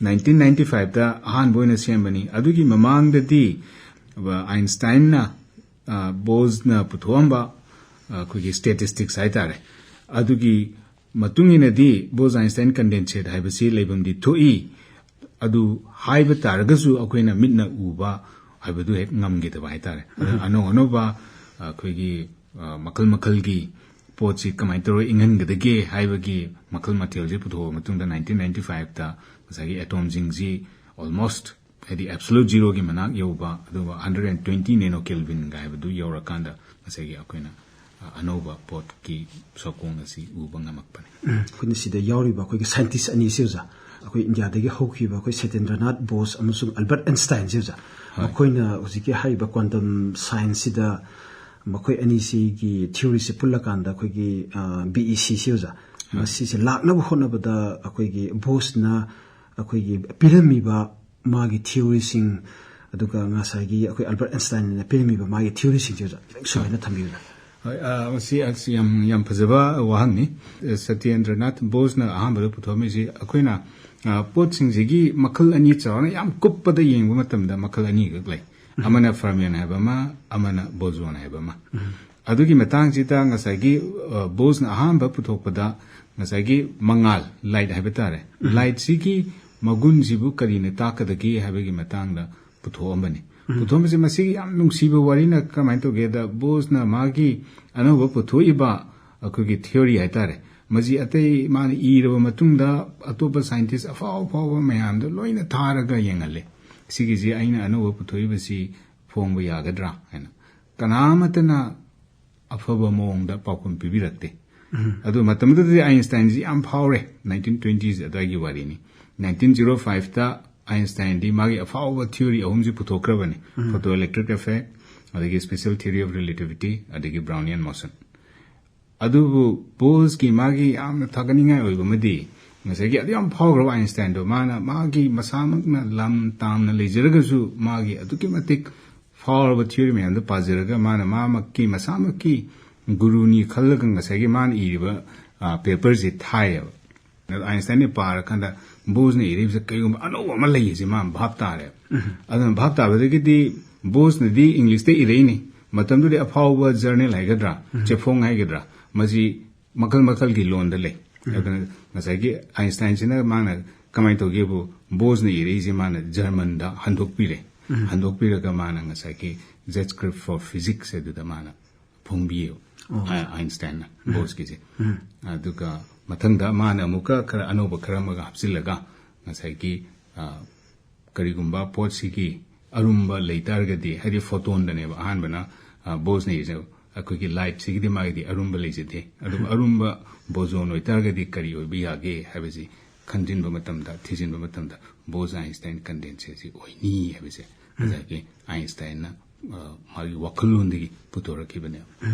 nineteen ninety five ꯇ ꯑꯍꯥꯟꯕ ꯑꯣꯏꯅ ꯁꯦꯝꯕꯅꯤ꯫ ꯑꯗꯨꯒꯤ ꯃꯃꯥꯡꯗꯗꯤ, ꯑ, Einstein ꯅ, ꯑ, Bose ꯅ ꯄꯨꯊꯣꯛꯑꯝꯕ, ꯑ, ꯑꯩꯈꯣꯏꯒꯤ statistics ꯍꯥꯏꯇꯥꯔꯦ, ꯑꯗꯨꯒꯤ ꯃꯇꯨꯡ ꯏꯟꯅꯗꯤ Bose Einstein Condensate ꯍꯥꯏꯕꯁꯤ ꯂꯩꯐꯝꯗꯤ ꯊꯣꯛꯏ꯫ ꯑꯗꯨ ꯍꯥꯏꯕ ꯇꯥꯔꯒꯁꯨ ꯑꯩꯈꯣꯏꯅ ꯃꯤꯠꯅ ꯎꯕ ꯍꯥꯏꯕꯗꯨ ꯍꯦꯛ ꯉꯝꯈꯤꯗꯕ ꯍꯥꯏꯇꯥꯔꯦ꯫ ꯑꯗꯨꯅ ꯑꯅꯧ ꯑꯅꯧꯕ ꯑꯩꯈꯣꯏꯒꯤ, ꯑ, ꯃꯈꯜ ꯃꯈꯜꯒꯤ ꯄꯣꯠꯁꯤ ꯀꯃꯥꯏꯅ ꯇꯧꯔꯒ ꯏꯪꯍꯟꯒꯗꯒꯦ ꯍꯥꯏꯕꯒꯤ ꯃꯈꯜ ꯃꯊꯦꯜꯁꯤ ꯄꯨꯊꯣꯛꯑ ꯃꯇꯨꯡꯗ nineteen ninety five ꯇ ꯉꯁꯥꯏꯒꯤ atom ꯁꯤꯡꯁꯤ almost, ꯍꯥꯏꯗꯤ absolute zero ꯒꯤ ꯃꯅꯥꯛ ꯌꯧꯕ, ꯑꯗꯨꯒ hundred and twenty nanokelvin ꯒ ꯍꯥꯏꯕꯗꯨ ꯌꯧꯔꯀꯥꯟꯗ ꯉꯁꯥꯏꯒꯤ ꯑꯩꯈꯣꯏꯅ, ꯑ, ꯑꯅꯧꯕ ꯄꯣꯠꯀꯤ ꯁꯛꯑꯣꯡ ꯑꯁꯤ ꯎꯕ ꯉꯝꯃꯛꯄꯅꯤ꯫ ꯎꯝ, ꯑꯩꯈꯣꯏꯅ ꯁꯤꯗ ꯌꯥꯎꯔꯤꯕ ꯑꯩꯈꯣꯏꯒꯤ scientist ꯑꯅꯤꯁꯤ ꯑꯣꯖꯥ, ꯑꯩꯈꯣꯏ ꯏꯟꯗꯤꯌꯥꯗꯒꯤ ꯍꯧꯈꯤꯕ ꯑꯩꯈꯣꯏ ꯁꯇꯦꯟꯗ꯭ꯔꯅꯥꯊ ꯕꯣꯁ ꯑꯃꯁꯨꯡ ꯑꯜꯕꯔꯠ ꯑꯥꯏꯟꯁꯇꯥꯏꯟꯁꯤ ꯑꯣꯖꯥ, ꯍꯣꯏ꯫ ꯃꯈꯣꯏꯅ ꯍꯧꯖꯤꯛꯀꯤ ꯍꯥꯏꯔꯤꯕ quantum science ꯁꯤꯗ ꯃꯈꯣꯏ ꯑꯅꯤꯁꯤꯒꯤ theory ꯁꯤ ꯄꯨꯜꯂꯀꯥꯟꯗ ꯑꯩꯈꯣꯏꯒꯤ, ꯑ, B E C ꯁꯤ ꯑꯣꯖꯥ, ꯍꯣꯏ꯫ ꯃꯁꯤꯁꯦ ꯂꯥꯛꯅꯕ ꯍꯣꯠꯅꯕꯗ ꯑꯩꯈꯣꯏꯒꯤ ꯕꯣꯁꯅ ꯑꯩꯈꯣꯏꯒꯤ ꯄꯤꯔꯝꯃꯤꯕ ꯃꯥꯒꯤ theory ꯁꯤꯡ, ꯑꯗꯨꯒ ꯉꯁꯥꯏꯒꯤ ꯑꯩꯈꯣꯏ ꯑꯜꯕꯔꯠ ꯑꯥꯏꯟꯁꯇꯥꯏꯟꯅ ꯄꯤꯔꯝꯃꯤꯕ ꯃꯥꯒꯤ theory ꯁꯤꯡꯁꯦ ꯑꯣꯖꯥ, ꯈꯤꯇꯪ ꯁꯨꯒꯥꯏꯅ ꯊꯝꯕꯤꯌꯨꯅ꯫ ꯍꯣꯏ, ꯑ, ꯃꯁꯤ ꯑꯁ ꯌꯥꯝ, ꯌꯥꯝ ꯐꯖꯕ ꯋꯥꯍꯪꯅꯤ꯫ ꯑ, ꯁꯇ꯭ꯌꯦꯟꯗ꯭ꯔꯅꯥꯊ ꯕꯣꯁꯅ ꯑꯍꯥꯟꯕꯗ ꯄꯨꯊꯣꯛꯑꯝꯃꯤꯁꯤ ꯑꯩꯈꯣꯏꯅ, ꯑ, ꯄꯣꯠꯁꯤꯡꯁꯤꯒꯤ ꯃꯈꯜ ꯑꯅꯤ ꯆꯥꯎꯔꯥꯛꯅ ꯌꯥꯝ ꯀꯨꯞꯄꯗ ꯌꯦꯡꯕ ꯃꯇꯝꯗ ꯃꯈꯜ ꯑꯅꯤꯈꯛ ꯂꯩ꯫ ꯑꯃꯅ ꯐꯔꯃꯤꯌꯟ ꯍꯥꯏꯕ ꯑꯃ, ꯑꯃꯅ ꯕꯣꯖꯣꯟ ꯍꯥꯏꯕ ꯑꯃ꯫ ꯑꯗꯨꯒꯤ ꯃꯇꯥꯡꯁꯤꯗ ꯉꯁꯥꯏꯒꯤ, ꯑ, ꯕꯣꯁꯅ ꯑꯍꯥꯟꯕ ꯄꯨꯊꯣꯛꯄꯗ ꯉꯁꯥꯏꯒꯤ ꯃꯉꯥꯜ, ꯂꯥꯏꯠ ꯍꯥꯏꯕ ꯇꯥꯔꯦ꯫ ꯂꯥꯏꯠꯁꯤꯒꯤ ꯃꯒꯨꯟꯁꯤꯕꯨ ꯀꯔꯤꯅ ꯇꯥꯛꯀꯗꯒꯦ ꯍꯥꯏꯕꯒꯤ ꯃꯇꯥꯡꯗ ꯄꯨꯊꯣꯛꯑꯝꯕꯅꯤ꯫ ꯄꯨꯊꯣꯛꯑꯝꯕꯁꯦ ꯃꯁꯤꯒꯤ ꯌꯥꯝ ꯅꯨꯡꯁꯤꯕ ꯋꯥꯔꯤꯅ ꯀꯃꯥꯏꯅ ꯇꯧꯒꯦꯗ, ꯕꯣꯁꯅ ꯃꯥꯒꯤ ꯑꯅꯧꯕ ꯄꯨꯊꯣꯛꯏꯕ ꯑꯩꯈꯣꯏꯒꯤ ꯊꯤꯑꯣꯔꯤ ꯍꯥꯏꯇꯥꯔꯦ, ꯃꯁꯤ ꯑꯇꯩ ꯃꯥꯅ ꯏꯔꯕ ꯃꯇꯨꯡꯗ ꯑꯇꯣꯞꯄ ꯁꯥꯏꯟꯇꯤꯁ ꯑꯐꯥꯎ ꯑꯐꯥꯎꯕ ꯃꯌꯥꯝꯗ ꯂꯣꯏꯅ ꯊꯥꯔꯒ ꯌꯦꯡꯍꯜꯂꯦ꯫ "ꯁꯤꯒꯤꯁꯤ ꯑꯩꯅ ꯑꯅꯧꯕ ꯄꯨꯊꯣꯛꯏꯕꯁꯤ ꯐꯣꯡꯕ ꯌꯥꯒꯗ꯭ꯔꯥ?" ꯍꯥꯏꯅ꯫ ꯀꯅꯥ ꯑꯃꯠꯇꯅ ꯑꯐꯕ ꯃꯑꯣꯡꯗ ꯄꯥꯎꯈꯨꯝ ꯄꯤꯕꯤꯔꯛꯇꯦ꯫ ꯑꯗꯨ ꯃꯇꯝꯗꯨꯗꯗꯤ ꯑꯥꯏꯟꯁꯇꯥꯏꯟꯁꯤ ꯌꯥꯝ ꯐꯥꯎꯔꯦ꯫ ꯅꯥꯏꯟꯇꯤꯟ ꯇ꯭ꯋꯦꯟꯇꯤꯁ ꯑꯗꯨꯋꯥꯏꯒꯤ ꯋꯥꯔꯤꯅꯤ꯫ ꯅꯥꯏꯟꯇꯤꯟ ꯖꯤꯔꯣ ꯐꯥꯏꯚꯇ ꯑꯥꯏꯟꯁꯇꯥꯏꯟꯗꯤ ꯃꯥꯒꯤ ꯑꯐꯥꯎꯕ ꯊꯤꯑꯣꯔꯤ ꯑꯍꯨꯝꯁꯤ ꯄꯨꯊꯣꯛꯈ꯭ꯔꯕꯅꯤ: ꯐꯣꯇꯣ ꯏꯂꯦꯛꯇ꯭ꯔꯤꯛ ꯏꯐꯦꯛ, ꯑꯗꯒꯤ ꯁ꯭ꯄꯦꯁꯤꯌꯦꯜ ꯊꯤꯑꯣꯔꯤ ꯑꯣꯐ ꯔꯤꯂꯦꯇꯤꯚꯤꯇꯤ, ꯑꯗꯒꯤ ꯕ꯭ꯔꯥꯎꯅꯤꯌꯟ ꯃꯣꯁꯟ꯫ ꯑꯗꯨꯕꯨ ꯕꯣꯜꯁꯀꯤ ꯃꯥꯒꯤ ꯌꯥꯝꯅ ꯊꯥꯒꯠꯅꯤꯡꯉꯥꯏ ꯑꯣꯏꯕ ꯑꯃꯗꯤ, ꯉꯁꯥꯏꯒꯤ ꯑꯗꯨ ꯌꯥꯝ ꯐꯥꯎꯈ꯭ꯔꯕ ꯑꯥꯏꯟꯁꯇꯥꯏꯟꯗꯣ, ꯃꯥꯅ ꯃꯥꯒꯤ ꯃꯁꯥꯃꯛꯅ ꯂꯝ ꯇꯥꯝꯅ ꯂꯩꯖꯔꯒꯁꯨ, ꯃꯥꯒꯤ ꯑꯗꯨꯛꯀꯤ ꯃꯇꯤꯛ ꯐꯥꯎꯔꯕ ꯊꯤꯑꯣꯔꯤ ꯃꯌꯥꯝꯗꯣ ꯄꯥꯖꯔꯒ, ꯃꯥꯅ ꯃꯥꯃꯛꯀꯤ ꯃꯁꯥꯃꯛꯀꯤ ꯒꯨꯔꯨꯅꯤ ꯈꯜꯂꯒ ꯉꯁꯥꯏꯒꯤ ꯃꯥꯅ ꯏꯔꯤꯕ, ꯑ, ꯄꯦꯄꯔꯁꯦ ꯊꯥꯏꯌꯦꯕ꯫ ꯑꯗꯣ ꯑꯥꯏꯟꯁꯇꯥꯏꯟꯅ ꯄꯥꯔꯀꯥꯟꯗ ꯕꯣꯜꯁꯅ ꯏꯔꯛꯏꯕꯁꯦ ꯀꯩꯒꯨꯝꯕ ꯑꯅꯧꯕ ꯑꯃ ꯂꯩꯌꯦꯁꯦ ꯃꯥ ꯚꯥꯞ ꯇꯥꯔꯦ꯫ ꯑꯗꯨꯅ ꯚꯥꯞ ꯇꯥꯕꯗꯒꯤꯗꯤ ꯕꯣꯜꯁꯅꯗꯤ ꯏꯪꯂꯤꯁꯇ ꯏꯔꯛꯏꯅꯤ, ꯃꯇꯝꯗꯨꯗꯤ ꯑꯐꯥꯎꯕ ꯖꯔꯅꯦꯜ ꯍꯥꯏꯒꯗ꯭ꯔꯥ, ꯆꯦꯐꯣꯡ ꯍꯥꯏꯒꯗ꯭ꯔꯥ, ꯃꯁꯤ ꯃꯈꯜ ꯃꯈꯜꯒꯤ ꯂꯣꯟꯗ ꯂꯩ꯫ ꯑꯗꯨꯅ ꯉꯁꯥꯏꯒꯤ ꯑꯥꯏꯟꯁꯇꯥꯏꯟꯁꯤꯅ ꯃꯥꯅ ꯀꯃꯥꯏꯅ ꯇꯧꯒꯦꯕꯨ, ꯕꯣꯜꯁꯅ ꯏꯔꯛꯏꯁꯦ ꯃꯥꯅ ꯖꯔꯃꯟꯗ ꯍꯟꯗꯣꯛꯄꯤꯔꯦ꯫ ꯍꯟꯗꯣꯛꯄꯤꯔꯒ ꯃꯥꯅ ꯉꯁꯥꯏꯒꯤ Z Script for Physics ꯑꯗꯨꯗ ꯃꯥꯅ ꯐꯣꯡꯕꯤꯌꯦꯕ, ꯑꯥ, ꯑꯥꯏꯟꯁꯇꯥꯏꯟꯅ ꯕꯣꯜꯁꯀꯤꯁꯦ꯫ ꯑꯗꯨꯒ ꯃꯊꯪꯗ ꯃꯥꯅ ꯑꯃꯨꯛꯀ ꯈꯔ ꯑꯅꯧꯕ ꯈꯔ ꯑꯃꯒ ꯍꯥꯞꯆꯤꯜꯂꯒ, ꯉꯁꯥꯏꯒꯤ, ꯑ, ꯀꯔꯤꯒꯨꯝꯕ ꯄꯣꯠꯁꯤꯒꯤ ꯑꯔꯨꯝꯕ ꯂꯩ ꯇꯥꯔꯒꯗꯤ, ꯍꯥꯏꯗꯤ ꯐꯣꯇꯣꯟꯗꯅꯦꯕ ꯑꯍꯥꯟꯕꯅ, ꯑ, ꯕꯣꯜꯁꯅ ꯏꯔꯤꯁꯦ, ꯑꯩꯈꯣꯏꯒꯤ ꯂꯥꯏꯠꯁꯤꯒꯤꯗꯤ ꯃꯥꯒꯤꯗꯤ ꯑꯔꯨꯝꯕ ꯂꯩꯖꯗꯦ꯫ ꯑꯗꯨꯝ ꯑꯔꯨꯝꯕ ꯕꯣꯖꯣꯟ ꯑꯣꯏꯇꯥꯔꯒꯗꯤ ꯀꯔꯤ ꯑꯣꯏꯕ ꯌꯥꯒꯦ ꯍꯥꯏꯕꯁꯤ ꯈꯟꯖꯤꯟꯕ ꯃꯇꯝꯗ, ꯊꯤꯖꯤꯟꯕ ꯃꯇꯝꯗ ꯕꯣꯜꯁ ꯑꯥꯏꯟꯁꯇꯥꯏꯟ ꯀꯟꯗꯦꯟꯁꯦꯠꯁꯤ ꯑꯣꯏꯅꯤ ꯍꯥꯏꯕꯁꯦ ꯉꯁꯥꯏꯒꯤ ꯑꯥꯏꯟꯁꯇꯥꯏꯟꯅ, ꯑ, ꯃꯥꯒꯤ ꯋꯥꯈꯜꯂꯣꯟꯗꯒꯤ ꯄꯨꯊꯣꯔꯛꯈꯤꯕꯅꯦꯕ꯫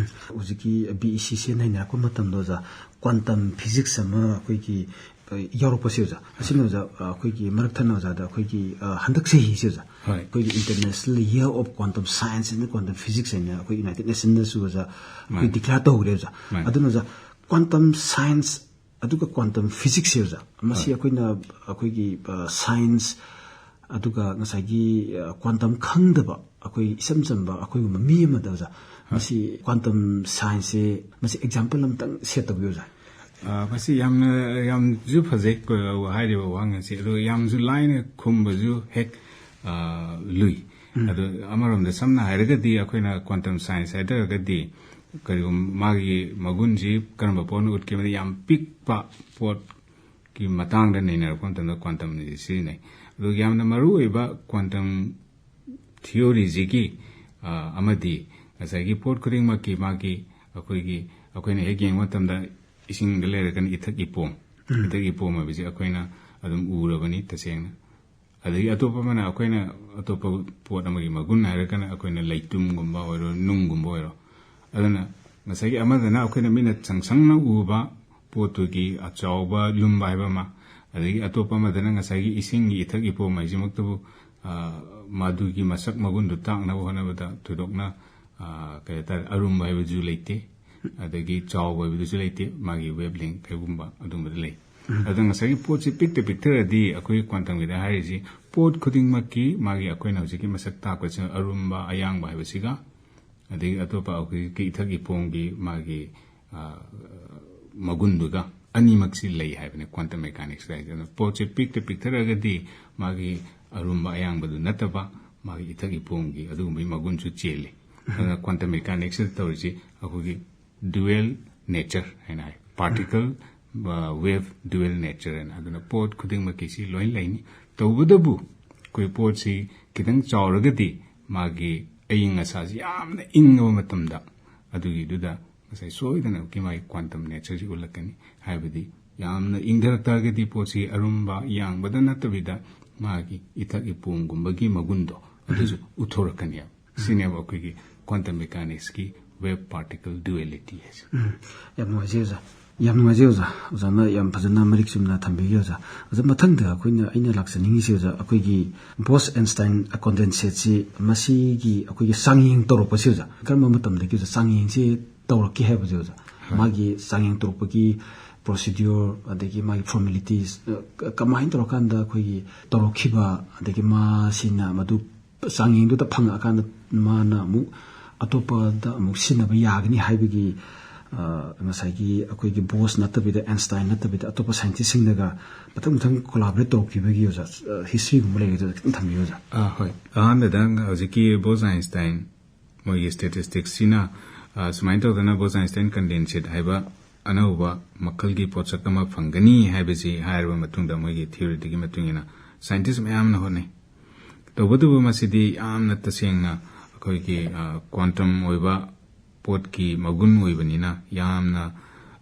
ꯍꯧꯖꯤꯛꯀꯤ ꯕꯤ ꯏ ꯁꯤꯁꯦ ꯅꯩꯅꯔꯛꯄ ꯃꯇꯝꯗ, ꯑꯣꯖꯥ, ꯀ꯭ꯋꯥꯟꯇꯝ ꯐꯤꯖꯤꯛꯁ ꯑꯃ ꯑꯩꯈꯣꯏꯒꯤ ꯑ, ꯌꯥꯎꯔꯛꯄꯁꯦ ꯑꯣꯖꯥ, ꯑꯁꯤꯅ ꯑꯣꯖꯥ, ꯑ, ꯑꯩꯈꯣꯏꯒꯤ ꯃꯔꯛ ꯊꯠꯅ ꯑꯣꯖꯥꯗ ꯑꯩꯈꯣꯏꯒꯤ, ꯑ, ꯍꯟꯗꯛ ꯆꯍꯤꯁꯦ ꯑꯣꯖꯥ, ꯍꯣꯏ꯫ ꯑꯩꯈꯣꯏꯒꯤ International Year of Quantum Science and Quantum Physics ꯍꯥꯏꯅ ꯑꯩꯈꯣꯏ United Nation ꯅꯁꯨ ꯑꯣꯖꯥ ꯑꯩꯈꯣꯏ ꯃꯥꯅꯤ꯫ ꯗꯤꯀ꯭ꯂꯦꯌꯔ ꯇꯧꯈ꯭ꯔꯦ ꯑꯣꯖꯥ꯫ ꯃꯥꯅꯤ꯫ ꯑꯗꯨꯅ ꯑꯣꯖꯥ, ꯀ꯭ꯋꯥꯟꯇꯝ ꯁꯥꯏꯟꯁ ꯑꯗꯨꯒ ꯀ꯭ꯋꯥꯟꯇꯝ ꯐꯤꯖꯤꯛꯁꯁꯦ ꯑꯣꯖꯥ, ꯃꯁꯤ ꯍꯣꯏ꯫ ꯑꯩꯈꯣꯏꯅ ꯑꯩꯈꯣꯏꯒꯤ, ꯑ, ꯁꯥꯏꯟꯁ ꯑꯗꯨꯒ ꯉꯁꯥꯏꯒꯤ, ꯑ, ꯀ꯭ꯋꯥꯟꯇꯝ ꯈꯪꯗꯕ ꯑꯩꯈꯣꯏ ꯏꯆꯝ ꯆꯝꯕ ꯑꯩꯈꯣꯏꯒꯨꯝꯕ ꯃꯤ ꯑꯃꯗ ꯑꯣꯖꯥ, ꯃꯁꯤ ꯀ꯭ꯋꯥꯟꯇꯝ ꯁꯥꯏꯟꯁꯁꯦ, ꯃꯁꯤ ꯑꯦꯛꯖꯥꯝꯄꯜ ꯑꯃꯇꯪ ꯁꯦꯠ ꯇꯧꯕꯤꯌꯨ ꯑꯣꯖꯥ꯫ ꯑ, ꯃꯁꯤ ꯌꯥꯝꯅ, ꯌꯥꯝꯁꯨ ꯐꯖꯩ, ꯀ-, ꯍꯥꯏꯔꯤꯕ ꯋꯥꯍꯪ ꯑꯁꯤ꯫ ꯑꯗꯨꯒ ꯌꯥꯝꯁꯨ ꯂꯥꯏꯅ ꯈꯨꯝꯕꯁꯨ ꯍꯦꯛ, ꯑ, ꯂꯨꯏ꯫ ꯑꯗꯣ ꯑꯃꯔꯣꯝꯗ ꯁꯝꯅ ꯍꯥꯏꯔꯒꯗꯤ, ꯑꯩꯈꯣꯏꯅ ꯀ꯭ꯋꯥꯟꯇꯝ ꯁꯥꯏꯟꯁ ꯍꯥꯏꯇꯥꯔꯒꯗꯤ ꯀꯔꯤꯒꯨꯝꯕ ꯃꯥꯒꯤ ꯃꯒꯨꯟꯁꯤ ꯀꯔꯝꯕ ꯄꯣꯠꯅ ꯎꯠꯀꯦ ꯍꯥꯏꯕꯗ, ꯌꯥꯝ ꯄꯤꯛꯄ ꯄꯣꯠꯀꯤ ꯃꯇꯥꯡꯗ ꯅꯩꯅꯔꯛꯄ ꯃꯇꯝꯗ ꯀ꯭ꯋꯥꯟꯇꯝ ꯑꯁꯤ ꯁꯤꯖꯤꯟꯅꯩ꯫ ꯑꯗꯨꯒ ꯌꯥꯝꯅ ꯃꯔꯨ ꯑꯣꯏꯕ ꯀ꯭ꯋꯥꯟꯇꯝ ꯊꯤꯑꯣꯔꯤꯁꯤꯒꯤ, ꯑ, ꯑꯃꯗꯤ ꯉꯁꯥꯏꯒꯤ ꯄꯣꯠ ꯈꯨꯗꯤꯡꯃꯛꯀꯤ ꯃꯥꯒꯤ, ꯑꯩꯈꯣꯏꯒꯤ, ꯑꯩꯈꯣꯏꯅ ꯍꯦꯛ ꯌꯦꯡꯕ ꯃꯇꯝꯗ ꯏꯁꯤꯡꯗ ꯂꯩꯔꯒꯅ ꯏꯊꯛ ꯏꯄꯣꯝ, ꯏꯊꯛ ꯏꯄꯣꯝ ꯍꯥꯏꯕꯁꯤ ꯑꯩꯈꯣꯏꯅ ꯑꯗꯨꯝ ꯎꯔꯕꯅꯤ ꯇꯁꯦꯡꯅ꯫ ꯑꯗꯒꯤ ꯑꯇꯣꯞꯄ ꯑꯃꯅ, ꯑꯩꯈꯣꯏꯅ ꯑꯇꯣꯞꯄ ꯄꯣꯠ ꯑꯃꯒꯤ ꯃꯒꯨꯟ ꯍꯥꯏꯔꯒꯅ ꯑꯩꯈꯣꯏꯅ ꯂꯩꯇꯨꯝꯒꯨꯝꯕ ꯑꯣꯏꯔꯣ, ꯅꯨꯡꯒꯨꯝꯕ ꯑꯣꯏꯔꯣ꯫ ꯑꯗꯨꯅ ꯉꯁꯥꯏꯒꯤ ꯑꯃꯗꯅ ꯑꯩꯈꯣꯏꯅ ꯃꯤꯠꯅ ꯁꯪ ꯁꯪꯅ ꯎꯕ ꯄꯣꯠꯇꯨꯒꯤ ꯑꯆꯧꯕ ꯂꯨꯝꯕ ꯍꯥꯏꯕ ꯑꯃ, ꯑꯗꯒꯤ ꯑꯇꯣꯞꯄ ꯑꯃꯗꯅ ꯉꯁꯥꯏꯒꯤ ꯏꯁꯤꯡꯒꯤ ꯏꯊꯛ ꯏꯄꯣꯝ ꯍꯥꯏꯁꯤꯃꯛꯇꯕꯨ, ꯑ, ꯃꯗꯨꯒꯤ ꯃꯁꯛ ꯃꯒꯨꯟꯗꯨ ꯇꯥꯛꯅꯕ ꯍꯣꯠꯅꯕꯗ ꯊꯣꯏꯗꯣꯛꯅ, ꯑ, ꯀꯩ ꯍꯥꯏꯇꯥꯔꯦ, ꯑꯔꯨꯝꯕ ꯍꯥꯏꯕꯗꯨꯁꯨ ꯂꯩꯇꯦ, ꯑꯗꯒꯤ ꯆꯥꯎꯕ ꯍꯥꯏꯕꯗꯨꯁꯨ ꯂꯩꯇꯦ, ꯃꯥꯒꯤ ꯋꯦꯕ ꯂꯦꯡ ꯍꯥꯏꯕꯒꯨꯝꯕ ꯑꯗꯨꯝꯕꯗ ꯂꯩ꯫ ꯑꯗꯨꯅ ꯉꯁꯥꯏꯒꯤ ꯄꯣꯠꯁꯤ ꯄꯤꯛꯇ ꯄꯤꯛꯊꯔꯗꯤ, ꯑꯩꯈꯣꯏꯒꯤ ꯀ꯭ꯋꯥꯟꯇꯝꯒꯤꯗ ꯍꯥꯏꯔꯤꯁꯤ ꯄꯣꯠ ꯈꯨꯗꯤꯡꯃꯛꯀꯤ ꯃꯥꯒꯤ, ꯑꯩꯈꯣꯏꯅ ꯍꯧꯖꯤꯛꯀꯤ ꯃꯁꯛ ꯇꯥꯛꯄꯁꯤꯅ ꯑꯔꯨꯝꯕ ꯑꯌꯥꯡꯕ ꯍꯥꯏꯕꯁꯤꯒ, ꯑꯗꯒꯤ ꯑꯇꯣꯞꯄ ꯑꯩꯈꯣꯏꯒꯤ ꯏꯊꯛ ꯏꯄꯣꯝꯒꯤ ꯃꯥꯒꯤ, ꯑ, ꯃꯒꯨꯟꯗꯨꯒ ꯑꯅꯤꯃꯛꯁꯤ ꯂꯩ ꯍꯥꯏꯕꯅꯤ ꯀ꯭ꯋꯥꯟꯇꯝ ꯃꯦꯀꯥꯅꯤꯛꯁꯇ ꯍꯥꯏꯁꯦ꯫ ꯑꯗꯨꯅ ꯄꯣꯠꯁꯦ ꯄꯤꯛꯇ ꯄꯤꯛꯊꯔꯒꯗꯤ ꯃꯥꯒꯤ ꯑꯔꯨꯝꯕ ꯑꯌꯥꯡꯕꯗꯨ ꯅꯠꯇꯕ ꯃꯥꯒꯤ ꯏꯊꯛ ꯏꯄꯣꯝꯒꯤ ꯑꯗꯨꯒꯨꯝꯕꯒꯤ ꯃꯒꯨꯟꯁꯨ ꯆꯦꯜꯂꯤ꯫ ꯑꯗꯨꯅ ꯀ꯭ꯋꯥꯟꯇꯝ ꯃꯦꯀꯥꯅꯤꯛꯁꯇ ꯇꯧꯔꯤꯁꯤ ꯑꯩꯈꯣꯏꯒꯤ ꯗ꯭ꯌꯨꯑꯦꯜ ꯅꯦꯆꯔ ꯍꯥꯏꯅ ꯍꯥꯏ, ꯄꯥꯔꯇꯤꯀꯜ, ꯋꯦꯕ ꯗ꯭ꯌꯨꯑꯦꯜ ꯅꯦꯆꯔ ꯍꯥꯏꯅ꯫ ꯑꯗꯨꯅ ꯄꯣꯠ ꯈꯨꯗꯤꯡꯃꯛꯀꯤ ꯁꯤ ꯂꯣꯏ ꯂꯩꯅꯤ꯫ ꯇꯧꯕꯇꯕꯨ ꯑꯩꯈꯣꯏ ꯄꯣꯠꯁꯤ ꯈꯤꯇꯪ ꯆꯥꯎꯔꯒꯗꯤ ꯃꯥꯒꯤ ꯑꯏꯪ ꯑꯁꯥꯁꯤ ꯌꯥꯝꯅ ꯏꯪꯉꯕ ꯃꯇꯝꯗ ꯑꯗꯨꯒꯤꯗꯨꯗ ꯉꯁꯥꯏ ꯁꯣꯏꯗꯅꯃꯛꯀꯤ ꯃꯥꯒꯤ ꯀ꯭ꯋꯥꯟꯇꯝ ꯅꯦꯆꯔꯁꯤ ꯎꯠꯂꯛꯀꯅꯤ꯫ ꯍꯥꯏꯕꯗꯤ ꯌꯥꯝꯅ ꯏꯪꯊꯔꯛ ꯇꯥꯔꯒꯗꯤ ꯄꯣꯠꯁꯤ ꯑꯔꯨꯝꯕ ꯌꯥꯡꯕꯗ ꯅꯠꯇꯕꯤꯗ ꯃꯥꯒꯤ ꯏꯊꯛ ꯏꯄꯣꯝꯒꯨꯝꯕꯒꯤ ꯃꯒꯨꯟꯗꯣ ꯑꯗꯨꯁꯨ ꯎꯠꯊꯣꯔꯛꯀꯅꯦꯕ꯫ ꯁꯤꯅꯦꯕ ꯑꯩꯈꯣꯏꯒꯤ ꯀ꯭ꯋꯥꯟꯇꯝ ꯃꯦꯀꯥꯅꯤꯛꯁꯀꯤ ꯋꯦꯕ ꯄꯥꯔꯇꯤꯀꯜ ꯗ꯭ꯌꯨꯑꯦꯂꯤꯇꯤ ꯍꯥꯏꯁꯦ꯫ ꯎꯝ, ꯌꯥꯝ ꯅꯨꯡꯉꯥꯏꯖꯩ ꯑꯣꯖꯥ꯫ ꯌꯥꯝ ꯅꯨꯡꯉꯥꯏꯖꯩ ꯑꯣꯖꯥ꯫ ꯑꯣꯖꯥꯅ ꯌꯥꯝ ꯐꯖꯅ ꯃꯔꯤꯛ ꯆꯨꯝꯅ ꯊꯝꯕꯤꯈꯤ ꯑꯣꯖꯥ꯫ ꯑꯣꯖꯥ, ꯃꯊꯪꯗ ꯑꯩꯈꯣꯏꯅ, ꯑꯩꯅ ꯂꯥꯛꯆꯅꯤꯡꯉꯤꯁꯦ ꯑꯣꯖꯥ, ꯑꯩꯈꯣꯏꯒꯤ Bose Einstein condensate ꯁꯤ ꯃꯁꯤꯒꯤ ꯑꯩꯈꯣꯏꯒꯤ ꯆꯥꯡꯌꯦꯡ ꯇꯧꯔꯛꯄꯁꯦ ꯑꯣꯖꯥ, ꯀꯔꯝꯕ ꯃꯇꯝꯗꯒꯤ ꯑꯣꯖꯥ ꯆꯥꯡꯌꯦꯡꯁꯦ ꯇꯧꯔꯛꯀꯦ ꯍꯥꯏꯕꯁꯦ ꯑꯣꯖꯥ? ꯍꯣꯏ꯫ ꯃꯥꯒꯤ ꯆꯥꯡꯌꯦꯡ ꯇꯧꯔꯛꯄꯒꯤ procedure, ꯑꯗꯒꯤ ꯃꯥꯒꯤ formalities, ꯑ, ꯀ-, ꯀꯃꯥꯏꯅ ꯇꯧꯔꯀꯥꯟꯗ ꯑꯩꯈꯣꯏꯒꯤ ꯇꯧꯔꯛꯈꯤꯕ, ꯑꯗꯒꯤ ꯃꯥꯁꯤꯅ ꯃꯗꯨ ꯆꯥꯡꯌꯦꯡꯗꯨꯗ ꯐꯪꯉꯛꯑꯀꯥꯟꯗ ꯃꯥꯅ ꯑꯃꯨꯛ ꯑꯇꯣꯞꯄꯗ ꯑꯃꯨꯛ ꯁꯤꯖꯤꯟꯅꯕ ꯌꯥꯒꯅꯤ ꯍꯥꯏꯕꯒꯤ, ꯑ, ꯉꯁꯥꯏꯒꯤ ꯑꯩꯈꯣꯏꯒꯤ Bose ꯅꯠꯇꯕꯤꯗ, Einstein ꯅꯠꯇꯕꯤꯗ ꯑꯇꯣꯞꯄ scientist ꯁꯤꯡꯅꯒ ꯃꯊꯪ ꯃꯊꯪ collaborate ꯇꯧꯔꯛꯈꯤꯕꯒꯤ ꯑꯣꯖꯥ, ꯑ, history ꯒꯨꯝꯕ ꯂꯩꯒꯗ꯭ꯔꯥ ꯈꯤꯇꯪ ꯊꯝꯕꯤꯌꯨ ꯑꯣꯖꯥ꯫ ꯑꯥ, ꯍꯣꯏ꯫ ꯑꯍꯥꯟꯕꯗ ꯍꯧꯖꯤꯛꯀꯤ Bose Einstein ꯃꯣꯏꯒꯤ statistics ꯁꯤꯅ, ꯑ, ꯁꯨꯃꯥꯏꯅ ꯇꯧꯗꯅ Bose Einstein condensate ꯍꯥꯏꯕ ꯑꯅꯧꯕ ꯃꯈꯜꯒꯤ ꯄꯣꯠꯁꯛ ꯑꯃ ꯐꯪꯒꯅꯤ ꯍꯥꯏꯕꯁꯤ ꯍꯥꯏꯔꯕ ꯃꯇꯨꯡꯗ, ꯃꯣꯏꯒꯤ theory ꯗꯨꯒꯤ ꯃꯇꯨꯡ ꯏꯟꯅ scientist ꯃꯌꯥꯝꯅ ꯍꯣꯠꯅꯩ꯫ ꯇꯧꯕꯇꯕꯨ ꯃꯁꯤꯗꯤ ꯌꯥꯝꯅ ꯇꯁꯦꯡꯅ ꯑꯩꯈꯣꯏꯒꯤ, ꯑ, quantum ꯑꯣꯏꯕ ꯄꯣꯠꯀꯤ ꯃꯒꯨꯟ ꯑꯣꯏꯕꯅꯤꯅ ꯌꯥꯝꯅ,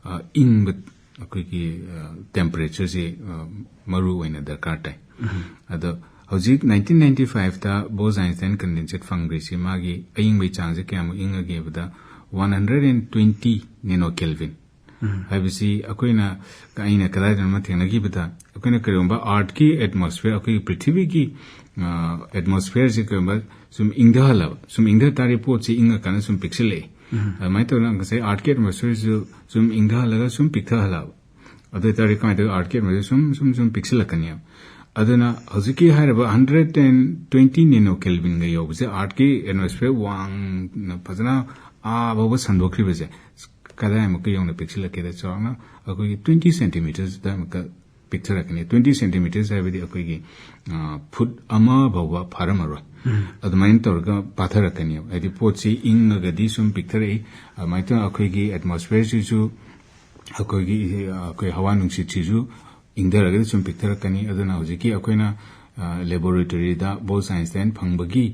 ꯑ, ꯏꯪꯕ ꯑꯩꯈꯣꯏꯒꯤ, ꯑ, temperature ꯁꯤ, ꯑ, ꯃꯔꯨ ꯑꯣꯏꯅ ꯗꯔꯀꯥꯔ ꯇꯥꯏ꯫ ꯑꯗꯣ ꯍꯧꯖꯤꯛ nineteen ninety five ꯇ Bose Einstein condensate ꯐꯪꯈ꯭ꯔꯤꯁꯤ ꯃꯥꯒꯤ ꯑꯏꯪꯕꯒꯤ ꯆꯥꯡꯁꯦ ꯀꯌꯥꯃꯨꯛ ꯏꯪꯉꯒꯦ ꯍꯥꯏꯕꯗ one hundred and twenty nanokelvin꯫ ꯍꯥꯏꯕꯁꯤ ꯑꯩꯈꯣꯏꯅ, ꯑꯩꯅ ꯀꯗꯥꯏꯗꯅꯣꯃ ꯊꯦꯡꯅꯈꯤꯕꯗ, ꯑꯩꯈꯣꯏꯅ ꯀꯔꯤꯒꯨꯝꯕ Earth ꯀꯤ atmosphere, ꯑꯩꯈꯣꯏꯒꯤ ꯄ꯭ꯔꯤꯊꯤꯕꯤꯒꯤ, ꯑ, atmosphere ꯁꯤ ꯀꯔꯤꯒꯨꯝꯕ ꯁꯨꯝ ꯏꯪꯊꯍꯜꯂꯕ, ꯁꯨꯝ ꯏꯪꯊ ꯇꯥꯔꯗꯤ ꯄꯣꯠꯁꯤ ꯏꯪꯉꯀꯥꯟꯗ ꯁꯨꯝ ꯄꯤꯛꯁꯤꯜꯂꯛꯏ꯫ ꯑꯗꯨꯃꯥꯏꯅ ꯇꯧꯗꯅ ꯉꯁꯥꯏ Earth ꯀꯤ atmosphere ꯁꯤꯁꯨ ꯁꯨꯝ ꯏꯪꯊꯍꯜꯂꯒ ꯁꯨꯝ ꯄꯤꯛꯊꯍꯜꯂꯕ꯫ ꯑꯗꯨ ꯑꯣꯏꯇꯥꯔꯗꯤ ꯀꯃꯥꯏꯅ ꯇꯧꯋꯤ? Earth ꯀꯤ atmosphere ꯁꯨꯝ, ꯁꯨꯝ, ꯁꯨꯝ ꯄꯤꯛꯁꯤꯜꯂꯛꯀꯅꯦꯕ꯫ ꯑꯗꯨꯅ ꯍꯧꯖꯤꯛꯀꯤ ꯍꯥꯏꯔꯤꯕ hundred and twenty nanokelvin ꯒ ꯌꯧꯕꯁꯦ Earth ꯀꯤ atmosphere ꯋꯥꯡꯅ ꯐꯖꯅ ꯑꯥ ꯐꯥꯎꯕ ꯁꯟꯗꯣꯛꯈ꯭ꯔꯤꯕꯁꯦ ꯀꯗꯥꯏꯃꯨꯛꯀ ꯌꯧꯅ ꯄꯤꯛꯁꯤꯜꯂꯛꯀꯦꯗ? ꯆꯥꯎꯔꯥꯛꯅ ꯑꯩꯈꯣꯏꯒꯤ twenty centimeters ꯑꯗꯨꯋꯥꯏꯃꯨꯛꯀ ꯄꯤꯛꯊꯔꯛꯀꯅꯤ꯫ Twenty centimeters ꯍꯥꯏꯕꯗꯤ ꯑꯩꯈꯣꯏꯒꯤ, ꯑ, ꯐꯨꯠ ꯑꯃ ꯐꯥꯎꯕ ꯐꯥꯔꯝꯃꯔꯣꯏ꯫ ꯑꯗꯨꯃꯥꯏꯅ ꯇꯧꯔꯒ ꯄꯥꯊꯔꯛꯀꯅꯦꯕ꯫ ꯍꯥꯏꯗꯤ ꯄꯣꯠꯁꯤ ꯏꯪꯉꯒꯗꯤ ꯁꯨꯝ ꯄꯤꯛꯊꯔꯛꯏ꯫ ꯑꯗꯨꯃꯥꯏꯅ ꯇꯧꯔꯒ ꯑꯩꯈꯣꯏꯒꯤ atmosphere ꯁꯤꯁꯨ ꯑꯩꯈꯣꯏꯒꯤ, ꯑꯩꯈꯣꯏ ꯍꯋꯥ ꯅꯨꯡꯁꯤꯠꯁꯤꯁꯨ ꯏꯪꯊꯔꯒꯗꯤ ꯁꯨꯝ ꯄꯤꯛꯊꯔꯛꯀꯅꯤ꯫ ꯑꯗꯨꯅ ꯍꯧꯖꯤꯛꯀꯤ ꯑꯩꯈꯣꯏꯅ, ꯑ, laboratory ꯗ Bose Einstein ꯐꯪꯕꯒꯤ,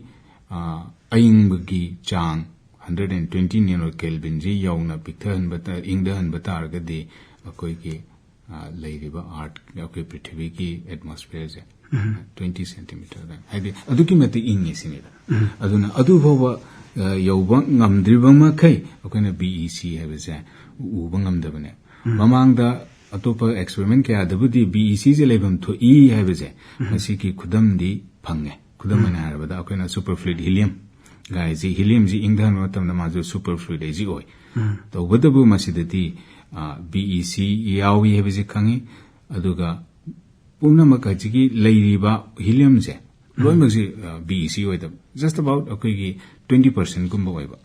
ꯑ, ꯑꯏꯪꯕꯒꯤ ꯆꯥꯡ hundred and twenty nanokelvin ꯁꯤ ꯌꯧꯅ ꯄꯤꯛꯊꯍꯟꯕ ꯇ-, ꯏꯪꯊꯍꯟꯕ ꯇꯥꯔꯒꯗꯤ ꯑꯩꯈꯣꯏꯒꯤ, ꯑ, ꯂꯩꯔꯤꯕ Earth, ꯑꯩꯈꯣꯏ ꯄ꯭ꯔꯤꯊꯤꯕꯤꯒꯤ atmosphere ꯁꯦ twenty centimeter ꯑꯗꯨꯃꯥꯏꯅ, ꯍꯥꯏꯗꯤ ꯑꯗꯨꯛꯀꯤ ꯃꯇꯤꯛ ꯏꯪꯉꯤ ꯁꯤꯅꯤꯗ꯫ ꯑꯗꯨꯅ ꯑꯗꯨ ꯐꯥꯎꯕ, ꯑ, ꯌꯧꯕ ꯉꯝꯗ꯭ꯔꯤꯕ ꯃꯈꯩ ꯑꯩꯈꯣꯏꯅ B E C ꯍꯥꯏꯕꯁꯦ ꯎꯕ ꯉꯝꯗꯕꯅꯦ꯫ ꯃꯃꯥꯡꯗ ꯑꯇꯣꯞꯄ experiment ꯀꯌꯥꯗꯕꯨꯗꯤ B E C ꯁꯦ ꯂꯩꯐꯝ ꯊꯣꯛꯏ ꯍꯥꯏꯕꯁꯦ, ꯃꯁꯤꯒꯤ ꯈꯨꯗꯝꯗꯤ ꯐꯪꯉꯦ꯫ ꯈꯨꯗꯝ ꯑꯣꯏꯅ ꯍꯥꯏꯔꯕꯗ, ꯑꯩꯈꯣꯏꯅ superfluid helium ꯒꯥꯏꯁꯤ, helium ꯁꯤ ꯏꯪꯊꯍꯟꯕ ꯃꯇꯝꯗ ꯃꯥꯁꯨ superfluid ꯍꯥꯏꯁꯤ ꯑꯣꯏ꯫ ꯇꯧꯕꯇꯕꯨ ꯃꯁꯤꯗꯗꯤ, ꯑ, B E C ꯌꯥꯎꯏ ꯍꯥꯏꯕꯁꯤ ꯈꯪꯉꯤ꯫ ꯑꯗꯨꯒ ꯄꯨꯝꯅꯃꯛ ꯍꯧꯖꯤꯛꯀꯤ ꯂꯩꯔꯤꯕ helium ꯁꯦ ꯂꯣꯏꯅꯃꯛꯁꯤ, ꯑ, B E C ꯑꯣꯏꯗꯕ, just about ꯑꯩꯈꯣꯏꯒꯤ twenty percent ꯒꯨꯝꯕ ꯑꯣꯏꯕ꯫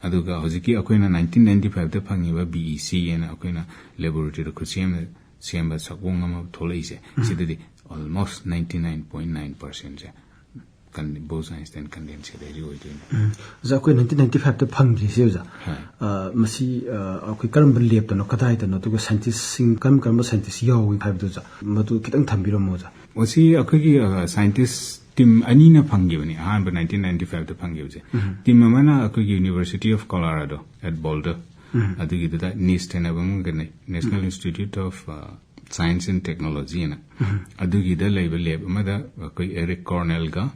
ꯑꯗꯨꯒ ꯍꯧꯖꯤꯛꯀꯤ ꯑꯩꯈꯣꯏꯅ nineteen ninety five ꯇ ꯐꯪꯉꯤꯕ B E C ꯍꯥꯏꯅ ꯑꯩꯈꯣꯏꯅ laboratory ꯗ ꯈꯨꯠꯁꯦꯝꯅ ꯁꯦꯝꯕ ꯁꯛꯑꯣꯡ ꯑꯃ ꯊꯣꯛꯂꯛꯏꯁꯦ, ꯁꯤꯗꯗꯤ almost ninety nine point nine percent ꯁꯦ Bose-Einstein condensate ꯍꯥꯏꯁꯤ ꯑꯣꯏꯗꯣꯏꯅꯤ꯫ ꯑꯣꯖꯥ, ꯑꯩꯈꯣꯏ nineteen ninety five ꯇ ꯐꯪꯈꯤꯁꯦ, ꯑꯣꯖꯥ꯫ ꯍꯣꯏ꯫ ꯑ, ꯃꯁꯤ, ꯑ, ꯑꯩꯈꯣꯏ ꯀꯔꯝꯕ lab ꯇꯅꯣ, ꯀꯗꯥꯏꯗꯅꯣ, ꯑꯗꯨꯒ scientist ꯁꯤꯡ ꯀꯔꯝ ꯀꯔꯝꯕ scientist ꯌꯥꯎꯏ ꯍꯥꯏꯕꯗꯨ, ꯑꯣꯖꯥ, ꯃꯗꯨ ꯈꯤꯇꯪ ꯊꯝꯕꯤꯔꯝꯃꯣ, ꯑꯣꯖꯥ꯫ ꯃꯁꯤ ꯑꯩꯈꯣꯏꯒꯤ, ꯑ, scientist team ꯑꯅꯤꯅ ꯐꯪꯈꯤꯕꯅꯤ, ꯑꯍꯥꯟꯕ nineteen ninety five ꯇ ꯐꯪꯈꯤꯕꯁꯦ꯫ Team ꯑꯃꯅ ꯑꯩꯈꯣꯏꯒꯤ University of Colorado at Boulder, ꯑꯗꯨꯒꯤꯗꯨꯗ NIST ꯍꯥꯏꯅꯕ ꯑꯃꯒꯅꯤ, National Institute of, ꯑ, Science and Technology ꯍꯥꯏꯅ꯫ ꯑꯗꯨꯒꯤꯗ ꯂꯩꯕ lab ꯑꯃꯗ ꯑꯩꯈꯣꯏ Eric Cornell ꯒ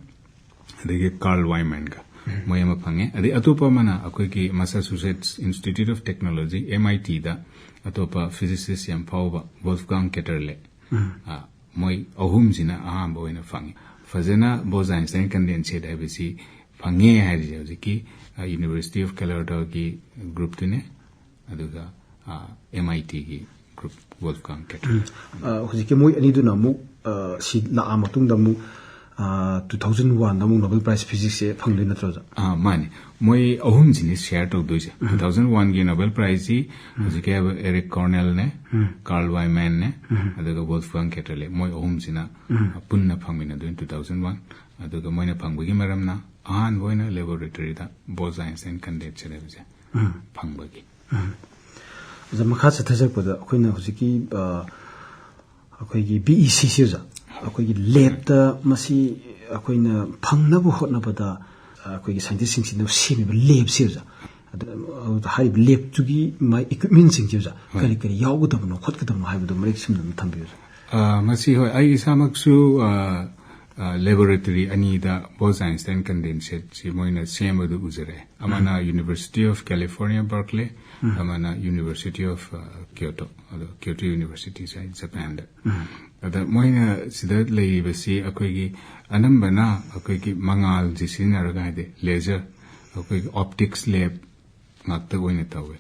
ꯑꯗꯒꯤ Carl Wieman ꯒ ꯃꯣꯏ ꯑꯃ ꯐꯪꯉꯦ꯫ ꯑꯗꯩ ꯑꯇꯣꯞꯄ ꯑꯃꯅ ꯑꯩꯈꯣꯏꯒꯤ Massachusetts Institute of Technology, M I T ꯗ ꯑꯇꯣꯞꯄ physicist ꯌꯥꯝ ꯐꯥꯎꯕ Wolfgang Ketterle, ꯑ, ꯃꯣꯏ ꯑꯍꯨꯝꯁꯤꯅ ꯑꯍꯥꯟꯕ ꯑꯣꯏꯅ ꯐꯪꯉꯤ꯫ ꯐꯖꯅ Bose-Einstein condensate ꯍꯥꯏꯕꯁꯤ ꯐꯪꯉꯦ ꯍꯥꯏꯔꯤꯁꯦ ꯍꯧꯖꯤꯛꯀꯤ, ꯑ, University of Colorado ꯒꯤ group ꯇꯨꯅꯦ, ꯑꯗꯨꯒ, ꯑ, M I T ꯒꯤ group Wolfgang Ketterle꯫ ꯑ, ꯍꯧꯖꯤꯛꯀꯤ ꯃꯣꯏ ꯑꯅꯤꯗꯨꯅ ꯑꯃꯨꯛ, ꯑ, ꯁꯤ ꯂꯥꯛꯑ ꯃꯇꯨꯡꯗ ꯑꯃꯨꯛ, ꯑ, two thousand one ꯗ ꯑꯃꯨꯛ Nobel Prize Physics ꯁꯦ ꯐꯪꯗꯣꯏ ꯅꯠꯇ꯭ꯔꯣ, ꯑꯣꯖꯥ? ꯑ, ꯃꯥꯅꯤ꯫ ꯃꯣꯏ ꯑꯍꯨꯝꯁꯤꯅꯤ share ꯇꯧꯗꯣꯏꯁꯦ꯫ Two thousand one ꯒꯤ Nobel Prize ꯁꯤ ꯍꯧꯖꯤꯛꯀꯤ ꯍꯥꯏꯕ Eric Cornell ꯅꯦ, Carl Wieman ꯅꯦ, ꯑꯗꯨꯒ Wolfgang Ketterle, ꯃꯣꯏ ꯑꯍꯨꯝꯁꯤꯅ ꯄꯨꯟꯅ ꯐꯪꯃꯤꯟꯅꯗꯣꯏꯅꯤ two thousand one꯫ ꯑꯗꯨꯒ ꯃꯣꯏꯅ ꯐꯪꯕꯒꯤ ꯃꯔꯝꯅ ꯑꯍꯥꯟꯕ ꯑꯣꯏꯅ laboratory ꯗ Bose-Einstein condensate ꯍꯥꯏꯕꯁꯦ ꯐꯪꯕꯒꯤ꯫ ꯑꯣꯖꯥ, ꯃꯈꯥ ꯆꯠꯊꯖꯔꯛꯄꯗ ꯑꯩꯈꯣꯏꯅ ꯍꯧꯖꯤꯛꯀꯤ, ꯑ, ꯑꯩꯈꯣꯏꯒꯤ B E C ꯁꯤ, ꯑꯣꯖꯥ, ꯑꯩꯈꯣꯏꯒꯤ lab ꯇ ꯃꯁꯤ ꯑꯩꯈꯣꯏꯅ ꯐꯪꯅꯕ ꯍꯣꯠꯅꯕꯗ, ꯑ, ꯑꯩꯈꯣꯏꯒꯤ scientist ꯁꯤꯡꯁꯤꯅ ꯁꯦꯝꯃꯤꯕ lab ꯁꯤ, ꯑꯣꯖꯥ, ꯑꯗꯨ, ꯑ, ꯍꯥꯏꯔꯤꯕ lab ꯇꯨꯒꯤ ꯃꯥꯒꯤ equipment ꯁꯤꯡꯁꯤ, ꯑꯣꯖꯥ, ꯍꯣꯏ꯫ ꯀꯔꯤ ꯀꯔꯤ ꯌꯥꯎꯒꯗꯕꯅꯣ ꯈꯣꯠꯀꯗꯕꯅꯣ ꯍꯥꯏꯕꯗꯣ ꯃꯔꯤꯛ ꯆꯨꯝꯅ ꯑꯗꯨꯝ ꯊꯝꯕꯤꯌꯨ, ꯑꯣꯖꯥ꯫ ꯑ, ꯃꯁꯤ, ꯍꯣꯏ, ꯑꯩ ꯏꯁꯥꯃꯛꯁꯨ, ꯑ, ꯂꯦꯕꯣꯔꯦꯇꯔꯤ ꯑꯅꯤꯗ ꯕꯣꯁ ꯑꯥꯏꯟꯁꯇꯥꯏꯟ ꯀꯟꯗꯦꯟꯁꯦꯠꯁꯤ ꯃꯣꯏꯅ ꯁꯦꯝꯕꯗꯨ ꯎꯖꯔꯦ꯫ ꯑꯃꯅ University of California Berkeley, ꯑꯃꯅ University of Kyoto, ꯑꯗꯣ ꯀ꯭ꯌꯣꯇꯣ ꯌꯨꯅꯤꯚꯔꯁꯤꯇꯤꯁꯦ ꯖꯄꯥꯟꯗ꯫ ꯑꯗ ꯃꯣꯏꯅ ꯁꯤꯗ ꯂꯩꯔꯤꯕꯁꯤ ꯑꯩꯈꯣꯏꯒꯤ ꯑꯅꯝꯕꯅ ꯑꯩꯈꯣꯏꯒꯤ ꯃꯉꯥꯜꯁꯤ ꯁꯤꯖꯤꯟꯅꯔꯒ, ꯍꯥꯏꯗꯤ ꯂꯦꯖꯔ, ꯑꯩꯈꯣꯏꯒꯤ ꯑꯣꯞꯇꯤꯛꯁ ꯂꯦꯕ ꯉꯥꯛꯇ ꯑꯣꯏꯅ ꯇꯧꯋꯦ꯫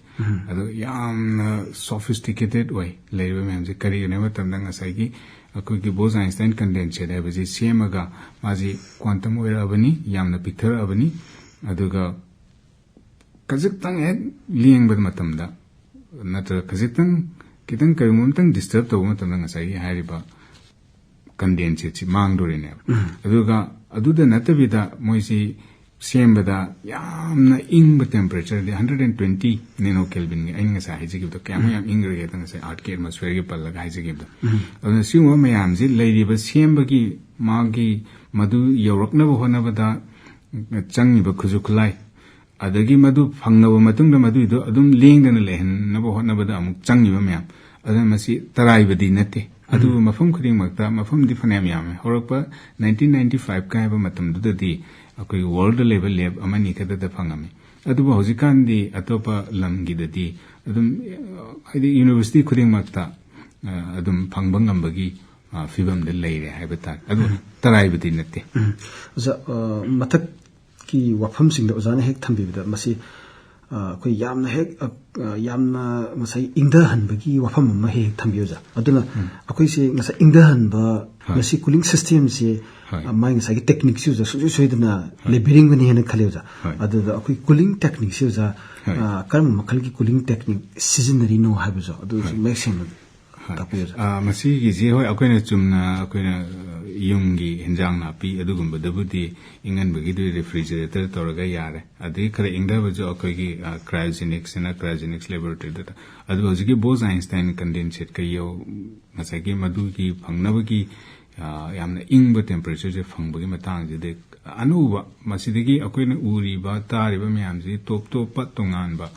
ꯑꯗꯣ ꯌꯥꯝꯅ ꯁꯣꯐꯤꯁꯇꯤꯀꯦꯇꯦꯠ ꯑꯣꯏ ꯂꯩꯔꯤꯕ ꯃꯌꯥꯝꯁꯦ꯫ ꯀꯔꯤꯒꯤꯅꯣ ꯍꯥꯏꯕ ꯃꯇꯝꯗ ꯉꯁꯥꯏꯒꯤ ꯑꯩꯈꯣꯏꯒꯤ ꯕꯣꯁ ꯑꯥꯏꯟꯁꯇꯥꯏꯟ ꯀꯟꯗꯦꯟꯁꯦꯠ ꯍꯥꯏꯕꯁꯤ ꯁꯦꯝꯃꯒ ꯃꯥꯁꯤ ꯀ꯭ꯋꯥꯟꯇꯝ ꯑꯣꯏꯔꯛꯑꯕꯅꯤ, ꯌꯥꯝꯅ ꯄꯤꯛꯊꯔꯛꯑꯕꯅꯤ꯫ ꯑꯗꯨꯒ ꯈꯖꯤꯛꯇꯪ ꯍꯦꯛ ꯂꯦꯡꯕ ꯃꯇꯝꯗ, ꯅꯠꯇ꯭ꯔꯒ ꯈꯖꯤꯛꯇꯪ, ꯈꯤꯇꯪ ꯀꯔꯤꯒꯨꯝꯕ ꯑꯃꯇꯪ ꯗꯤꯁꯇꯔꯕ ꯇꯧꯕ ꯃꯇꯝꯗ ꯉꯁꯥꯏꯒꯤ ꯍꯥꯏꯔꯤꯕ ꯀꯟꯗꯦꯟꯁꯦꯠꯁꯤ ꯃꯥꯡꯗꯣꯔꯤꯅꯦꯕ꯫ ꯑꯗꯨꯒ ꯑꯗꯨꯗ ꯅꯠꯇꯕꯤꯗ ꯃꯣꯏꯁꯤ ꯁꯦꯝꯕꯗ ꯌꯥꯝꯅ ꯏꯪꯕ ꯇꯦꯝꯄꯔꯦꯆꯔꯗꯤ ꯍꯟꯗ꯭ꯔꯦꯠ ꯑꯦꯟ ꯇ꯭ꯋꯦꯟꯇꯤ ꯅꯦꯅꯣ ꯀꯦꯜꯚꯤꯟꯒꯤ, ꯑꯩꯅ ꯉꯁꯥꯏ ꯍꯥꯏꯖꯈꯤꯕꯗꯣ, ꯀꯌꯥꯃꯨꯛ ꯌꯥꯝ ꯏꯪꯈ꯭ꯔꯒꯦꯗ, ꯉꯁꯥꯏ ꯑꯥꯔꯠꯀꯤ ꯑꯦꯠꯃꯣꯁꯐꯤꯌꯔꯒꯤ ꯄꯜꯂꯒ ꯍꯥꯏꯖꯈꯤꯕꯗꯣ꯫ ꯑꯗꯨꯅ ꯁꯤꯒꯨꯝꯕ ꯃꯌꯥꯝꯁꯤ ꯂꯩꯔꯤꯕ ꯁꯦꯝꯕꯒꯤ ꯃꯥꯒꯤ ꯃꯗꯨ ꯌꯧꯔꯛꯅꯕ ꯍꯣꯠꯅꯕꯗ ꯆꯪꯉꯤꯕ ꯈꯨꯠꯁꯨ ꯈꯨꯠꯂꯥꯏ, ꯑꯗꯒꯤ ꯃꯗꯨ ꯐꯪꯂꯕ ꯃꯇꯨꯡꯗ ꯃꯗꯨꯏꯗꯣ ꯑꯗꯨꯝ ꯂꯦꯡꯗꯅ ꯂꯩꯍꯟꯅꯕ ꯍꯣꯠꯅꯕꯗ ꯑꯃꯨꯛ ꯆꯪꯉꯤꯕ ꯃꯌꯥꯝ, ꯑꯗꯨꯅ ꯃꯁꯤ ꯇꯔꯥꯏꯕꯗꯤ ꯅꯠꯇꯦ꯫ ꯑꯗꯨꯕꯨ ꯃꯐꯝ ꯈꯨꯗꯤꯡꯃꯛꯇ, ꯃꯐꯝꯗꯤ ꯐꯅꯌꯥꯝ ꯌꯥꯝꯃꯦ꯫ ꯍꯧꯔꯛꯄ ꯅꯥꯏꯟꯇꯤꯟ ꯅꯥꯏꯟꯇꯤ ꯐꯥꯏꯚꯀ ꯍꯥꯏꯕ ꯃꯇꯝꯗꯨꯗꯗꯤ ꯑꯩꯈꯣꯏꯒꯤ ꯋꯥꯔꯜꯗ ꯂꯩꯕ ꯂꯦꯕ ꯑꯃꯅꯤ ꯈꯛꯇꯗ ꯐꯪꯉꯝꯃꯤ꯫ ꯑꯗꯨꯕꯨ ꯍꯧꯖꯤꯛꯀꯥꯟꯗꯤ ꯑꯇꯣꯞꯄ ꯂꯝꯒꯤꯗꯗꯤ ꯑꯗꯨꯝ, ꯍꯥꯏꯗꯤ ꯌꯨꯅꯤꯚꯔꯁꯤꯇꯤ ꯈꯨꯗꯤꯡꯃꯛꯇ, ꯑ, ꯑꯗꯨꯝ ꯐꯪꯕ ꯉꯝꯕꯒꯤ, ꯑ, ꯐꯤꯕꯝꯗ ꯂꯩꯔꯦ ꯍꯥꯏꯕ ꯇꯥꯔꯦ꯫ ꯑꯗꯨ ꯇꯔꯥꯏꯕꯗꯤ ꯅꯠꯇꯦ꯫ ꯑꯣꯖꯥ, ꯑ, ꯃꯊꯛꯀꯤ ꯋꯥꯐꯝꯁꯤꯡꯗ ꯑꯣꯖꯥꯅ ꯍꯦꯛ ꯊꯝꯕꯤꯕꯗ ꯃꯁꯤ, ꯑ, ꯑꯩꯈꯣꯏ ꯌꯥꯝꯅ ꯍꯦꯛ, ꯑ, ꯑ, ꯌꯥꯝꯅ ꯉꯁꯥꯏ ꯏꯪꯊꯍꯟꯕꯒꯤ ꯋꯥꯐꯝ ꯑꯃ ꯍꯦꯛ ꯍꯦꯛ ꯊꯝꯕꯤꯌꯨ ꯑꯣꯖꯥ꯫ ꯑꯗꯨꯅ ꯑꯩꯈꯣꯏꯁꯤ ꯉꯁꯥꯏ ꯏꯪꯊꯍꯟꯕ, ꯍꯣꯏ꯫ ꯃꯁꯤ ꯀꯨꯂꯤꯡ ꯁꯤꯁꯇꯦꯝꯁꯤ, ꯍꯣꯏ꯫ ꯑ, ꯃꯥꯒꯤ ꯉꯁꯥꯏꯒꯤ ꯇꯦꯛꯅꯤꯛꯁꯤ ꯑꯣꯖꯥ ꯁꯨꯡꯁꯣꯏ ꯁꯣꯏꯗꯅ ꯂꯦꯕꯤꯔꯤꯡꯕꯅꯤ ꯍꯥꯏꯅ ꯈꯜꯂꯤ ꯑꯣꯖꯥ꯫ ꯍꯣꯏ꯫ ꯑꯗꯨꯗ ꯑꯩꯈꯣꯏ ꯀꯨꯂꯤꯡ ꯇꯦꯛꯅꯤꯛꯁꯤ ꯑꯣꯖꯥ, ꯍꯣꯏ꯫ ꯑ, ꯀꯔꯝꯕ ꯃꯈꯜꯒꯤ ꯀꯨꯂꯤꯡ ꯇꯦꯛꯅꯤꯛ ꯁꯤꯖꯤꯟꯅꯔꯤꯅꯣ ꯍꯥꯏꯕꯁꯨ ꯑꯗꯨꯁꯨ ꯍꯣꯏ꯫ ꯃꯌꯦꯛ ꯁꯦꯡꯅ ꯍꯣꯏ꯫ ꯇꯥꯛꯄꯤꯌꯨ ꯑꯣꯖꯥ꯫ ꯑ, ꯃꯁꯤꯒꯤꯁꯤ, ꯍꯣꯏ, ꯑꯩꯈꯣꯏꯅ ꯆꯨꯝꯅ ꯑꯩꯈꯣꯏꯅ, ꯑ, ꯌꯨꯝꯒꯤ ꯍꯦꯟꯖꯥꯡ ꯅꯥꯄꯤ ꯑꯗꯨꯒꯨꯝꯕꯗꯕꯨꯗꯤ ꯏꯪꯍꯟꯕꯒꯤꯗꯤ ꯔꯦꯐ꯭ꯔꯤꯖꯔꯦꯇꯔ ꯇꯧꯔꯒ ꯌꯥꯔꯦ꯫ ꯑꯗꯒꯤ ꯈꯔ ꯏꯪꯊꯕꯁꯨ ꯑꯩꯈꯣꯏꯒꯤ, ꯑ, ꯀ꯭ꯔꯥꯏꯑꯣꯖꯦꯅꯤꯛꯁꯤꯅ, ꯀ꯭ꯔꯥꯏꯑꯣꯖꯦꯅꯤꯛꯁ ꯂꯦꯕꯣꯔꯦꯇꯔꯤꯗ꯫ ꯑꯗꯨꯒ ꯍꯧꯖꯤꯛꯀꯤ ꯕꯣꯁ ꯑꯥꯏꯟꯁꯇꯥꯏꯟ ꯀꯟꯗꯦꯟꯁꯦꯠꯀ ꯌꯧ-, ꯉꯁꯥꯏꯒꯤ ꯃꯗꯨꯒꯤ ꯐꯪꯅꯕꯒꯤ, ꯑ, ꯌꯥꯝꯅ ꯏꯪꯕ ꯇꯦꯝꯄꯔꯦꯆꯔꯁꯦ ꯐꯪꯕꯒꯤ ꯃꯇꯥꯡꯁꯤꯗꯤ ꯑꯅꯧꯕ, ꯃꯁꯤꯗꯒꯤ ꯑꯩꯈꯣꯏꯅ ꯎꯔꯤꯕ, ꯇꯥꯔꯤꯕ ꯃꯌꯥꯝꯁꯤ ꯇꯣꯞ ꯇꯣꯞꯄ ꯇꯣꯉꯥꯟꯕ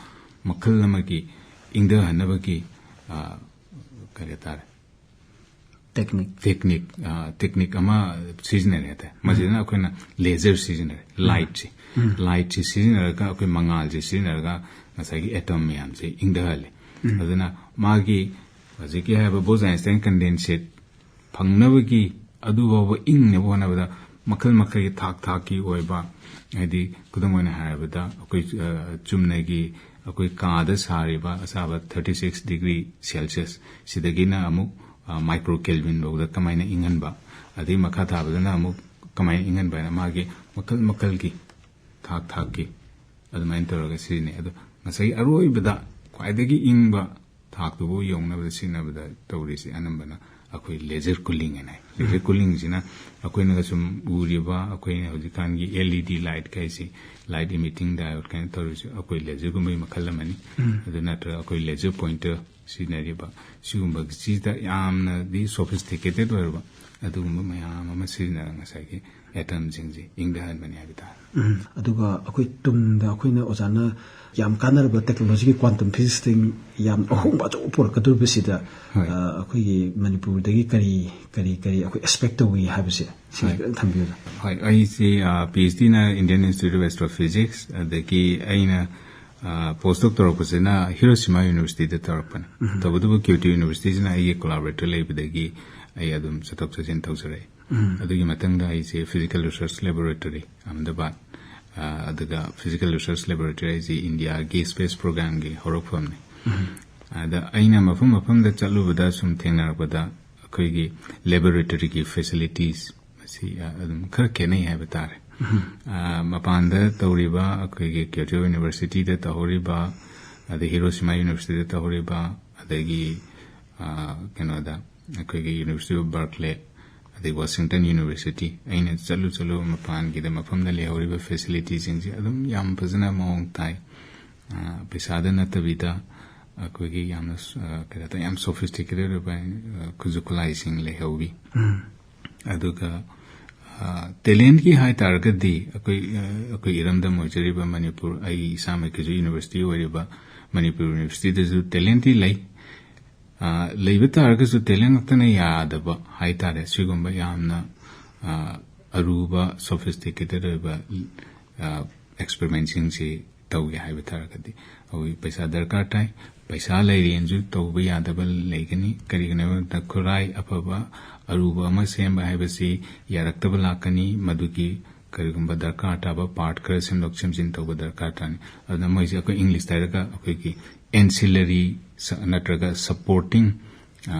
ꯃꯈꯜ ꯑꯃꯒꯤ ꯏꯪꯊꯍꯟꯅꯕꯒꯤ, ꯑ, ꯀꯔꯤ ꯍꯥꯏꯇꯥꯔꯦ, ꯇꯦꯛꯅꯤꯛ꯫ ꯇꯦꯛꯅꯤꯛ, ꯑ, ꯇꯦꯛꯅꯤꯛ ꯑꯃ ꯁꯤꯖꯤꯟꯅꯔꯦ ꯍꯥꯏꯇꯥꯔꯦ꯫ ꯃꯁꯤꯗꯅ ꯑꯩꯈꯣꯏꯅ ꯂꯦꯖꯔ ꯁꯤꯖꯤꯟꯅꯔꯦ, ꯂꯥꯏꯠꯁꯤ꯫ ꯂꯥꯏꯠꯁꯤ ꯁꯤꯖꯤꯟꯅꯔꯒ, ꯑꯩꯈꯣꯏ ꯃꯉꯥꯜꯁꯤ ꯁꯤꯖꯤꯟꯅꯔꯒ ꯉꯁꯥꯏꯒꯤ ꯑꯦꯇꯝ ꯃꯌꯥꯝꯁꯦ ꯏꯪꯊꯍꯜꯂꯦ꯫ ꯑꯗꯨꯅ ꯃꯥꯒꯤ ꯍꯧꯖꯤꯛꯀꯤ ꯍꯥꯏꯔꯤꯕ ꯕꯣꯁ ꯑꯥꯏꯟꯁꯇꯥꯏꯟ ꯀꯟꯗꯦꯟꯁꯦꯠ ꯐꯪꯅꯕꯒꯤ, ꯑꯗꯨ ꯐꯥꯎꯕ ꯏꯪꯅꯕ ꯍꯣꯠꯅꯕꯗ ꯃꯈꯜ ꯃꯈꯜꯒꯤ ꯊꯥꯛ ꯊꯥꯛꯀꯤ ꯑꯣꯏꯕ, ꯍꯥꯏꯗꯤ ꯈꯨꯗꯝ ꯑꯣꯏꯅ ꯍꯥꯏꯔꯕꯗ ꯑꯩꯈꯣꯏ, ꯑ, ꯆꯨꯝꯅꯒꯤ ꯑꯩꯈꯣꯏ ꯀꯥꯗ ꯁꯥꯔꯤꯕ ꯑꯁꯥꯕ thirty six degree Celsius ꯁꯤꯗꯒꯤꯅ ꯑꯃꯨꯛ, ꯑ, micro Kelvin ꯐꯥꯎꯗ ꯀꯃꯥꯏꯅ ꯏꯪꯍꯟꯕ, ꯑꯗꯩ ꯃꯈꯥ ꯊꯥꯕꯗꯅ ꯑꯃꯨꯛ ꯀꯃꯥꯏꯅ ꯏꯪꯍꯟꯕ ꯍꯥꯏꯅ ꯃꯥꯒꯤ ꯃꯈꯜ ꯃꯈꯜꯒꯤ ꯊꯥꯛ ꯊꯥꯛꯀꯤ ꯑꯗꯨꯃꯥꯏꯅ ꯇꯧꯔꯒ ꯁꯤꯖꯤꯟꯅꯩ꯫ ꯑꯗꯣ ꯉꯁꯥꯏꯒꯤ ꯑꯔꯣꯏꯕꯗ ꯈ꯭ꯋꯥꯏꯗꯒꯤ ꯏꯪꯕ ꯊꯥꯛꯇꯨꯕꯨ ꯌꯧꯅꯕꯗ ꯁꯤꯖꯤꯟꯅꯕꯗ ꯇꯧꯔꯤꯁꯤ ꯑꯅꯝꯕꯅ ꯑꯩꯈꯣꯏ ꯂꯦꯖꯔ ꯀꯨꯂꯤꯡ ꯍꯥꯏꯅ ꯍꯥꯏ꯫ ꯂꯦꯖꯔ ꯀꯨꯂꯤꯡꯁꯤꯅ ꯑꯩꯈꯣꯏꯅꯒ ꯁꯨꯝ ꯎꯔꯤꯕ, ꯑꯩꯈꯣꯏꯅ ꯍꯧꯖꯤꯛꯀꯥꯟꯒꯤ L E D light ꯀꯥꯏꯁꯤ, light emitting diode ꯀꯥꯏꯅ ꯇꯧꯔꯤꯁꯤ, ꯑꯩꯈꯣꯏ ꯂꯦꯖꯔꯒꯨꯝꯕꯒꯤ ꯃꯈꯜ ꯑꯃꯅꯤ꯫ ꯑꯗꯨ ꯅꯠꯇ꯭ꯔꯒ ꯑꯩꯈꯣꯏ ꯂꯦꯖꯔ ꯄꯣꯏꯟꯇꯔ ꯁꯤꯖꯤꯟꯅꯔꯤꯕ, ꯁꯤꯒꯨꯝꯕꯁꯤꯗ ꯌꯥꯝꯅꯗꯤ sophisticated ꯑꯣꯏꯔꯕ ꯑꯗꯨꯒꯨꯝꯕ ꯃꯌꯥꯝ ꯑꯃ ꯁꯤꯖꯤꯟꯅꯔꯒ ꯉꯁꯥꯏꯒꯤ ꯑꯦꯇꯝꯁꯤꯡꯁꯦ ꯏꯪꯊꯍꯟꯕꯅꯤ ꯍꯥꯏꯕ ꯇꯥꯔꯦ꯫ ꯎꯝ꯫ ꯑꯗꯨꯒ ꯑꯩꯈꯣꯏ ꯇꯨꯡꯗ ꯑꯩꯈꯣꯏꯅ ꯑꯣꯖꯥꯅ ꯌꯥꯝ ꯀꯥꯟꯅꯔꯕ ꯇꯦꯛꯅꯣꯂꯣꯖꯤꯒꯤ ꯀ꯭ꯋꯥꯟꯇꯝ ꯐꯤꯖꯤꯛꯁꯇ ꯌꯥꯝ ꯑꯍꯣꯡꯕ ꯑꯆꯧꯕ ꯄꯨꯔꯛꯀꯗꯧꯔꯤꯕꯁꯤꯗ, ꯍꯣꯏ꯫ ꯑ, ꯑꯩꯈꯣꯏꯒꯤ ꯃꯅꯤꯄꯨꯔꯗꯒꯤ ꯀꯔꯤ ꯀꯔꯤ ꯀꯔꯤ ꯑꯩꯈꯣꯏ ꯑꯦꯛꯁꯄꯦꯛ ꯇꯧꯏ ꯍꯥꯏꯕꯁꯦ ꯁꯤ ꯍꯣꯏ꯫ ꯈꯤꯇꯪ ꯊꯝꯕꯤꯌꯨꯅ꯫ ꯍꯣꯏ, ꯑꯩꯁꯦ, ꯑ, PhD ꯅ Indian Institute of Astrophysics, ꯑꯗꯒꯤ ꯑꯩꯅ, ꯑ, postdoc ꯇꯧꯔꯛꯄꯁꯤꯅ ꯍꯤꯔꯣꯁꯤꯃꯥ ꯌꯨꯅꯤꯚꯔꯁꯤꯇꯤꯗ ꯇꯧꯔꯛꯄꯅꯤ꯫ ꯇꯧꯕꯇꯕꯨ ꯀ꯭ꯌꯣꯇꯣ ꯌꯨꯅꯤꯚꯔꯁꯤꯇꯤꯁꯤꯅ ꯑꯩꯒꯤ collaborator ꯂꯩꯕꯗꯒꯤ ꯑꯩ ꯑꯗꯨꯝ ꯆꯠꯊꯣꯛ ꯆꯠꯁꯤꯟ ꯇꯧꯖꯔꯛꯏ꯫ ꯑꯗꯨꯒꯤ ꯃꯊꯪꯗ ꯑꯩꯁꯦ Physical Research Laboratory ꯑꯍꯃꯗꯕꯥꯗ, ꯑ, ꯑꯗꯨꯒ Physical Research Laboratory ꯑꯩꯁꯦ ꯏꯟꯗꯤꯌꯥꯒꯤ space program ꯒꯤ ꯍꯧꯔꯛꯐꯝꯅꯤ꯫ ꯑꯗ ꯑꯩꯅ ꯃꯐꯝ ꯃꯐꯝꯗ ꯆꯠꯂꯨꯕꯗ ꯁꯨꯝ ꯊꯦꯡꯅꯔꯛꯄꯗ ꯑꯩꯈꯣꯏꯒꯤ laboratory ꯒꯤ facilities ꯃꯁꯤ, ꯑ, ꯑꯗꯨꯝ ꯈꯔ ꯈꯦꯠꯅꯩ ꯍꯥꯏꯕ ꯇꯥꯔꯦ꯫ ꯑ, ꯃꯄꯥꯟꯗ ꯇꯧꯔꯤꯕ ꯑꯩꯈꯣꯏꯒꯤ ꯀ꯭ꯌꯣꯇꯣ ꯌꯨꯅꯤꯚꯔꯁꯤꯇꯤꯗ ꯇꯧꯍꯧꯔꯤꯕ, ꯑꯗꯩ ꯍꯤꯔꯣꯁꯤꯃꯥ ꯌꯨꯅꯤꯚꯔꯁꯤꯇꯤꯗ ꯇꯧꯍꯧꯔꯤꯕ, ꯑꯗꯒꯤ, ꯑ, ꯀꯩꯅꯣꯗ ꯑꯩꯈꯣꯏꯒꯤ University of Berkeley, ꯑꯗꯩ Washington University, ꯑꯩꯅ ꯆꯠꯂꯨ ꯆꯠꯂꯨ ꯃꯄꯥꯟꯒꯤꯗ ꯃꯐꯝꯗ ꯂꯩꯍꯧꯔꯤꯕ facility ꯁꯤꯡꯁꯦ ꯑꯗꯨꯝ ꯌꯥꯝ ꯐꯖꯅ ꯃꯑꯣꯡ ꯇꯥꯏ꯫ ꯑ, ꯄꯩꯁꯥꯗ ꯅꯠꯇꯕꯤꯗ ꯑꯩꯈꯣꯏꯒꯤ ꯌꯥꯝꯅ, ꯑ, ꯀꯩ ꯍꯥꯏꯇꯥꯔꯦ, ꯌꯥꯝ sophisticated ꯑꯣꯏꯕ, ꯑ, ꯈꯨꯠꯁꯨ ꯈꯨꯠꯂꯥꯏꯁꯤꯡ ꯂꯩꯍꯧꯋꯤ꯫ ꯑꯗꯨꯒ, ꯑ, talent ꯀꯤ ꯍꯥꯏ ꯇꯥꯔꯒꯗꯤ ꯑꯩꯈꯣꯏ, ꯑ, ꯑꯩꯈꯣꯏ ꯏꯔꯝꯗꯝ ꯑꯣꯏꯖꯔꯤꯕ ꯃꯅꯤꯄꯨꯔ, ꯑꯩ ꯏꯁꯥꯃꯛꯀꯤꯁꯨ university ꯑꯣꯏꯔꯤꯕ ꯃꯅꯤꯄꯨꯔ university ꯗꯁꯨ talent ꯇꯤ ꯂꯩ꯫ ꯑ, ꯂꯩꯕ ꯇꯥꯔꯒꯁꯨ talent ꯉꯥꯛꯇꯅ ꯌꯥꯗꯕ ꯍꯥꯏꯇꯥꯔꯦ꯫ ꯁꯤꯒꯨꯝꯕ ꯌꯥꯝꯅ, ꯑ, ꯑꯔꯨꯕ, sophisticated ꯑꯣꯏꯕ, ꯑ, experimentꯁꯤꯡꯁꯤ ꯇꯧꯒꯦ ꯍꯥꯏꯕ ꯇꯥꯔꯒꯗꯤ ꯑꯩꯈꯣꯏ ꯄꯩꯁꯥ ꯗꯔꯀꯥꯔ ꯇꯥꯏ꯫ ꯄꯩꯁꯥ ꯂꯩꯔꯦꯅꯁꯨ ꯇꯧꯕ ꯌꯥꯗꯕ ꯂꯩꯒꯅꯤ꯫ ꯀꯔꯤꯒꯤꯅꯣ ꯍꯥꯏꯕꯗ ꯈꯨꯠꯂꯥꯏ ꯑꯐꯕ ꯑꯔꯨꯕ ꯑꯃ ꯁꯦꯝꯕ ꯍꯥꯏꯕꯁꯤ ꯌꯥꯔꯛꯇꯕ ꯂꯥꯛꯀꯅꯤ꯫ ꯃꯗꯨꯒꯤ ꯀꯔꯤꯒꯨꯝꯕ ꯗꯔꯀꯥꯔ ꯇꯥꯕ part ꯈꯔ ꯁꯦꯝꯗꯣꯛ ꯁꯦꯝꯖꯤꯟ ꯇꯧꯕ ꯗꯔꯀꯥꯔ ꯇꯥꯅꯤ꯫ ꯑꯗꯨꯅ ꯃꯣꯏꯁꯦ ꯑꯩꯈꯣꯏ Englishꯇ ꯍꯥꯏꯔꯒ ꯑꯩꯈꯣꯏꯒꯤ ancillary ꯁ-, ꯅꯠꯇ꯭ꯔꯒ supporting, ꯑ,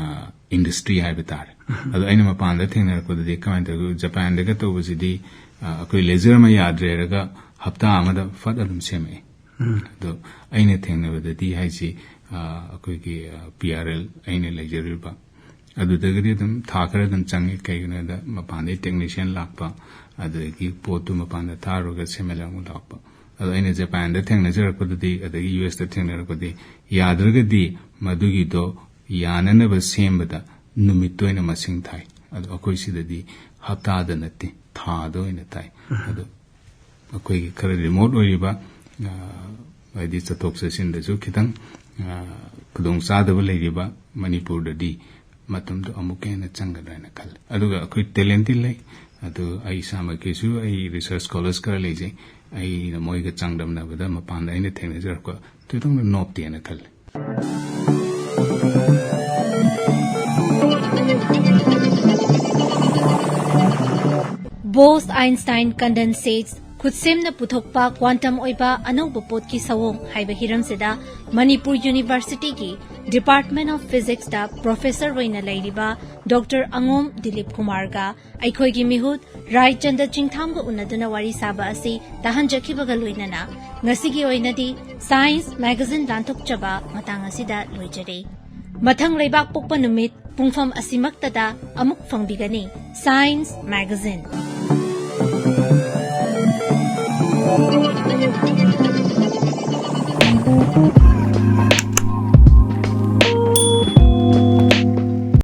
industry ꯍꯥꯏꯕ ꯇꯥꯔꯦ꯫ ꯑꯗꯣ ꯑꯩꯅ ꯃꯄꯥꯟꯗ ꯊꯦꯡꯅꯔꯛꯄꯗꯗꯤ ꯀꯃꯥꯏꯅ ꯇꯧꯒꯦ, ꯖꯄꯥꯟꯗꯒ ꯇꯧꯕꯁꯤꯗꯤ, ꯑ, ꯑꯩꯈꯣꯏ laser ꯑꯃ ꯌꯥꯗ꯭ꯔꯦ ꯍꯥꯏꯔꯒ ꯍꯞꯇꯥ ꯑꯃꯗ ꯐꯠ ꯑꯗꯨꯝ ꯁꯦꯝꯃꯛꯑꯦ꯫ ꯑꯗꯣ ꯑꯩꯅ ꯊꯦꯡꯅꯕꯗꯗꯤ ꯍꯥꯏꯁꯤ, ꯑ, ꯑꯩꯈꯣꯏꯒꯤ, ꯑ, P R L ꯑꯩꯅ ꯂꯩꯖꯔꯤꯕ ꯑꯗꯨꯗꯒꯗꯤ ꯑꯗꯨꯝ ꯊꯥ ꯈꯔ ꯑꯗꯨꯝ ꯆꯪꯉꯤ꯫ ꯀꯩꯒꯤꯅꯣ ꯍꯥꯏꯗ ꯃꯄꯥꯟꯗꯩ technician ꯂꯥꯛꯄ, ꯑꯗꯨꯗꯒꯤ ꯄꯣꯠꯇꯨ ꯃꯄꯥꯟꯗ ꯊꯥꯔꯨꯔꯒ ꯁꯦꯝꯍꯜꯂꯒ ꯑꯃꯨꯛ ꯂꯥꯛꯄ꯫ ꯑꯗꯣ ꯑꯩꯅ ꯖꯄꯥꯟꯗ ꯊꯦꯡꯅꯖꯔꯛꯄꯗꯗꯤ, ꯑꯗꯒꯤ U Sꯇ ꯊꯦꯡꯅꯔꯛꯄꯗꯤ, ꯌꯥꯗ꯭ꯔꯒꯗꯤ ꯃꯗꯨꯒꯤꯗꯣ ꯌꯥꯅꯅꯕ ꯁꯦꯝꯕꯗ ꯅꯨꯃꯤꯠꯇ ꯑꯣꯏꯅ ꯃꯁꯤꯡ ꯊꯥꯏ꯫ ꯑꯗꯣ ꯑꯩꯈꯣꯏ ꯁꯤꯗꯗꯤ ꯍꯞꯇꯥꯗ ꯅꯠꯇꯦ, ꯊꯥꯗ ꯑꯣꯏꯅ ꯊꯥꯏ꯫ ꯑꯗꯣ ꯑꯩꯈꯣꯏꯒꯤ ꯈꯔ remote ꯑꯣꯏꯔꯤꯕ, ꯑ, ꯍꯥꯏꯗꯤ ꯆꯠꯊꯣꯛ ꯆꯠꯁꯤꯟꯗꯁꯨ ꯈꯤꯇꯪ, ꯑ, ꯈꯨꯗꯣꯡꯆꯥꯗꯕ ꯂꯩꯔꯤꯕ ꯃꯅꯤꯄꯨꯔꯗꯗꯤ ꯃꯇꯝꯗꯣ ꯑꯃꯨꯛꯀ ꯍꯦꯟꯅ ꯆꯪꯒꯗ꯭ꯔꯥ ꯍꯥꯏꯅ ꯈꯜꯂꯤ꯫ ꯑꯗꯨꯒ ꯑꯩꯈꯣꯏ talentꯇꯤ ꯂꯩ꯫ ꯑꯗꯨ ꯑꯩ ꯏꯁꯥꯃꯛꯀꯤꯁꯨ ꯑꯩ research scholars ꯈꯔ ꯂꯩꯖꯩ꯫ ꯑꯩꯅ ꯃꯣꯏꯒ ꯆꯥꯡꯗꯝꯅꯕꯗ ꯃꯄꯥꯟꯗ ꯑꯩꯅ ꯊꯦꯡꯅꯖꯔꯛꯄ ꯊꯣꯏꯗꯣꯛꯅ ꯅꯣꯞꯇꯦꯅ ꯈꯜꯂꯤ꯫ Bose Einstein Condensate ꯈꯨꯠꯁꯦꯝꯅ ꯄꯨꯊꯣꯛꯄ quantum ꯑꯣꯏꯕ ꯑꯅꯧꯕ ꯄꯣꯠꯀꯤ ꯁꯑꯣꯡ ꯍꯥꯏꯕ ꯍꯤꯔꯝꯁꯤꯗ ꯃꯅꯤꯄꯨꯔ Universityꯒꯤ Department of Physicsꯇ professor ꯑꯣꯏꯅ ꯂꯩꯔꯤꯕ Doctor ꯑꯉꯣꯝ ꯗꯤꯂꯤꯞ ꯀꯨꯃꯥꯔꯒ ꯑꯩꯈꯣꯏꯒꯤ ꯃꯤꯍꯨꯠ ꯔꯥꯏꯆꯟꯗ ꯆꯤꯡꯊꯥꯝꯒ ꯎꯅꯗꯨꯅ ꯋꯥꯔꯤ ꯁꯥꯕ ꯑꯁꯤ ꯇꯥꯍꯟꯖꯈꯤꯕꯒ ꯂꯣꯏꯅꯅ ꯉꯁꯤꯒꯤ ꯑꯣꯏꯅꯗꯤ Science Magazine ꯂꯥꯟꯊꯣꯛꯆꯕ ꯃꯇꯥꯡ ꯑꯁꯤꯗ ꯂꯣꯏꯖꯔꯦ꯫ ꯃꯊꯪ ꯂꯩꯕꯥꯛ ꯄꯣꯛꯄ ꯅꯨꯃꯤꯠ ꯄꯨꯡꯐꯝ ꯑꯁꯤꯃꯛꯇꯗ ꯑꯃꯨꯛ ꯐꯪꯕꯤꯒꯅꯤ Science Magazine꯫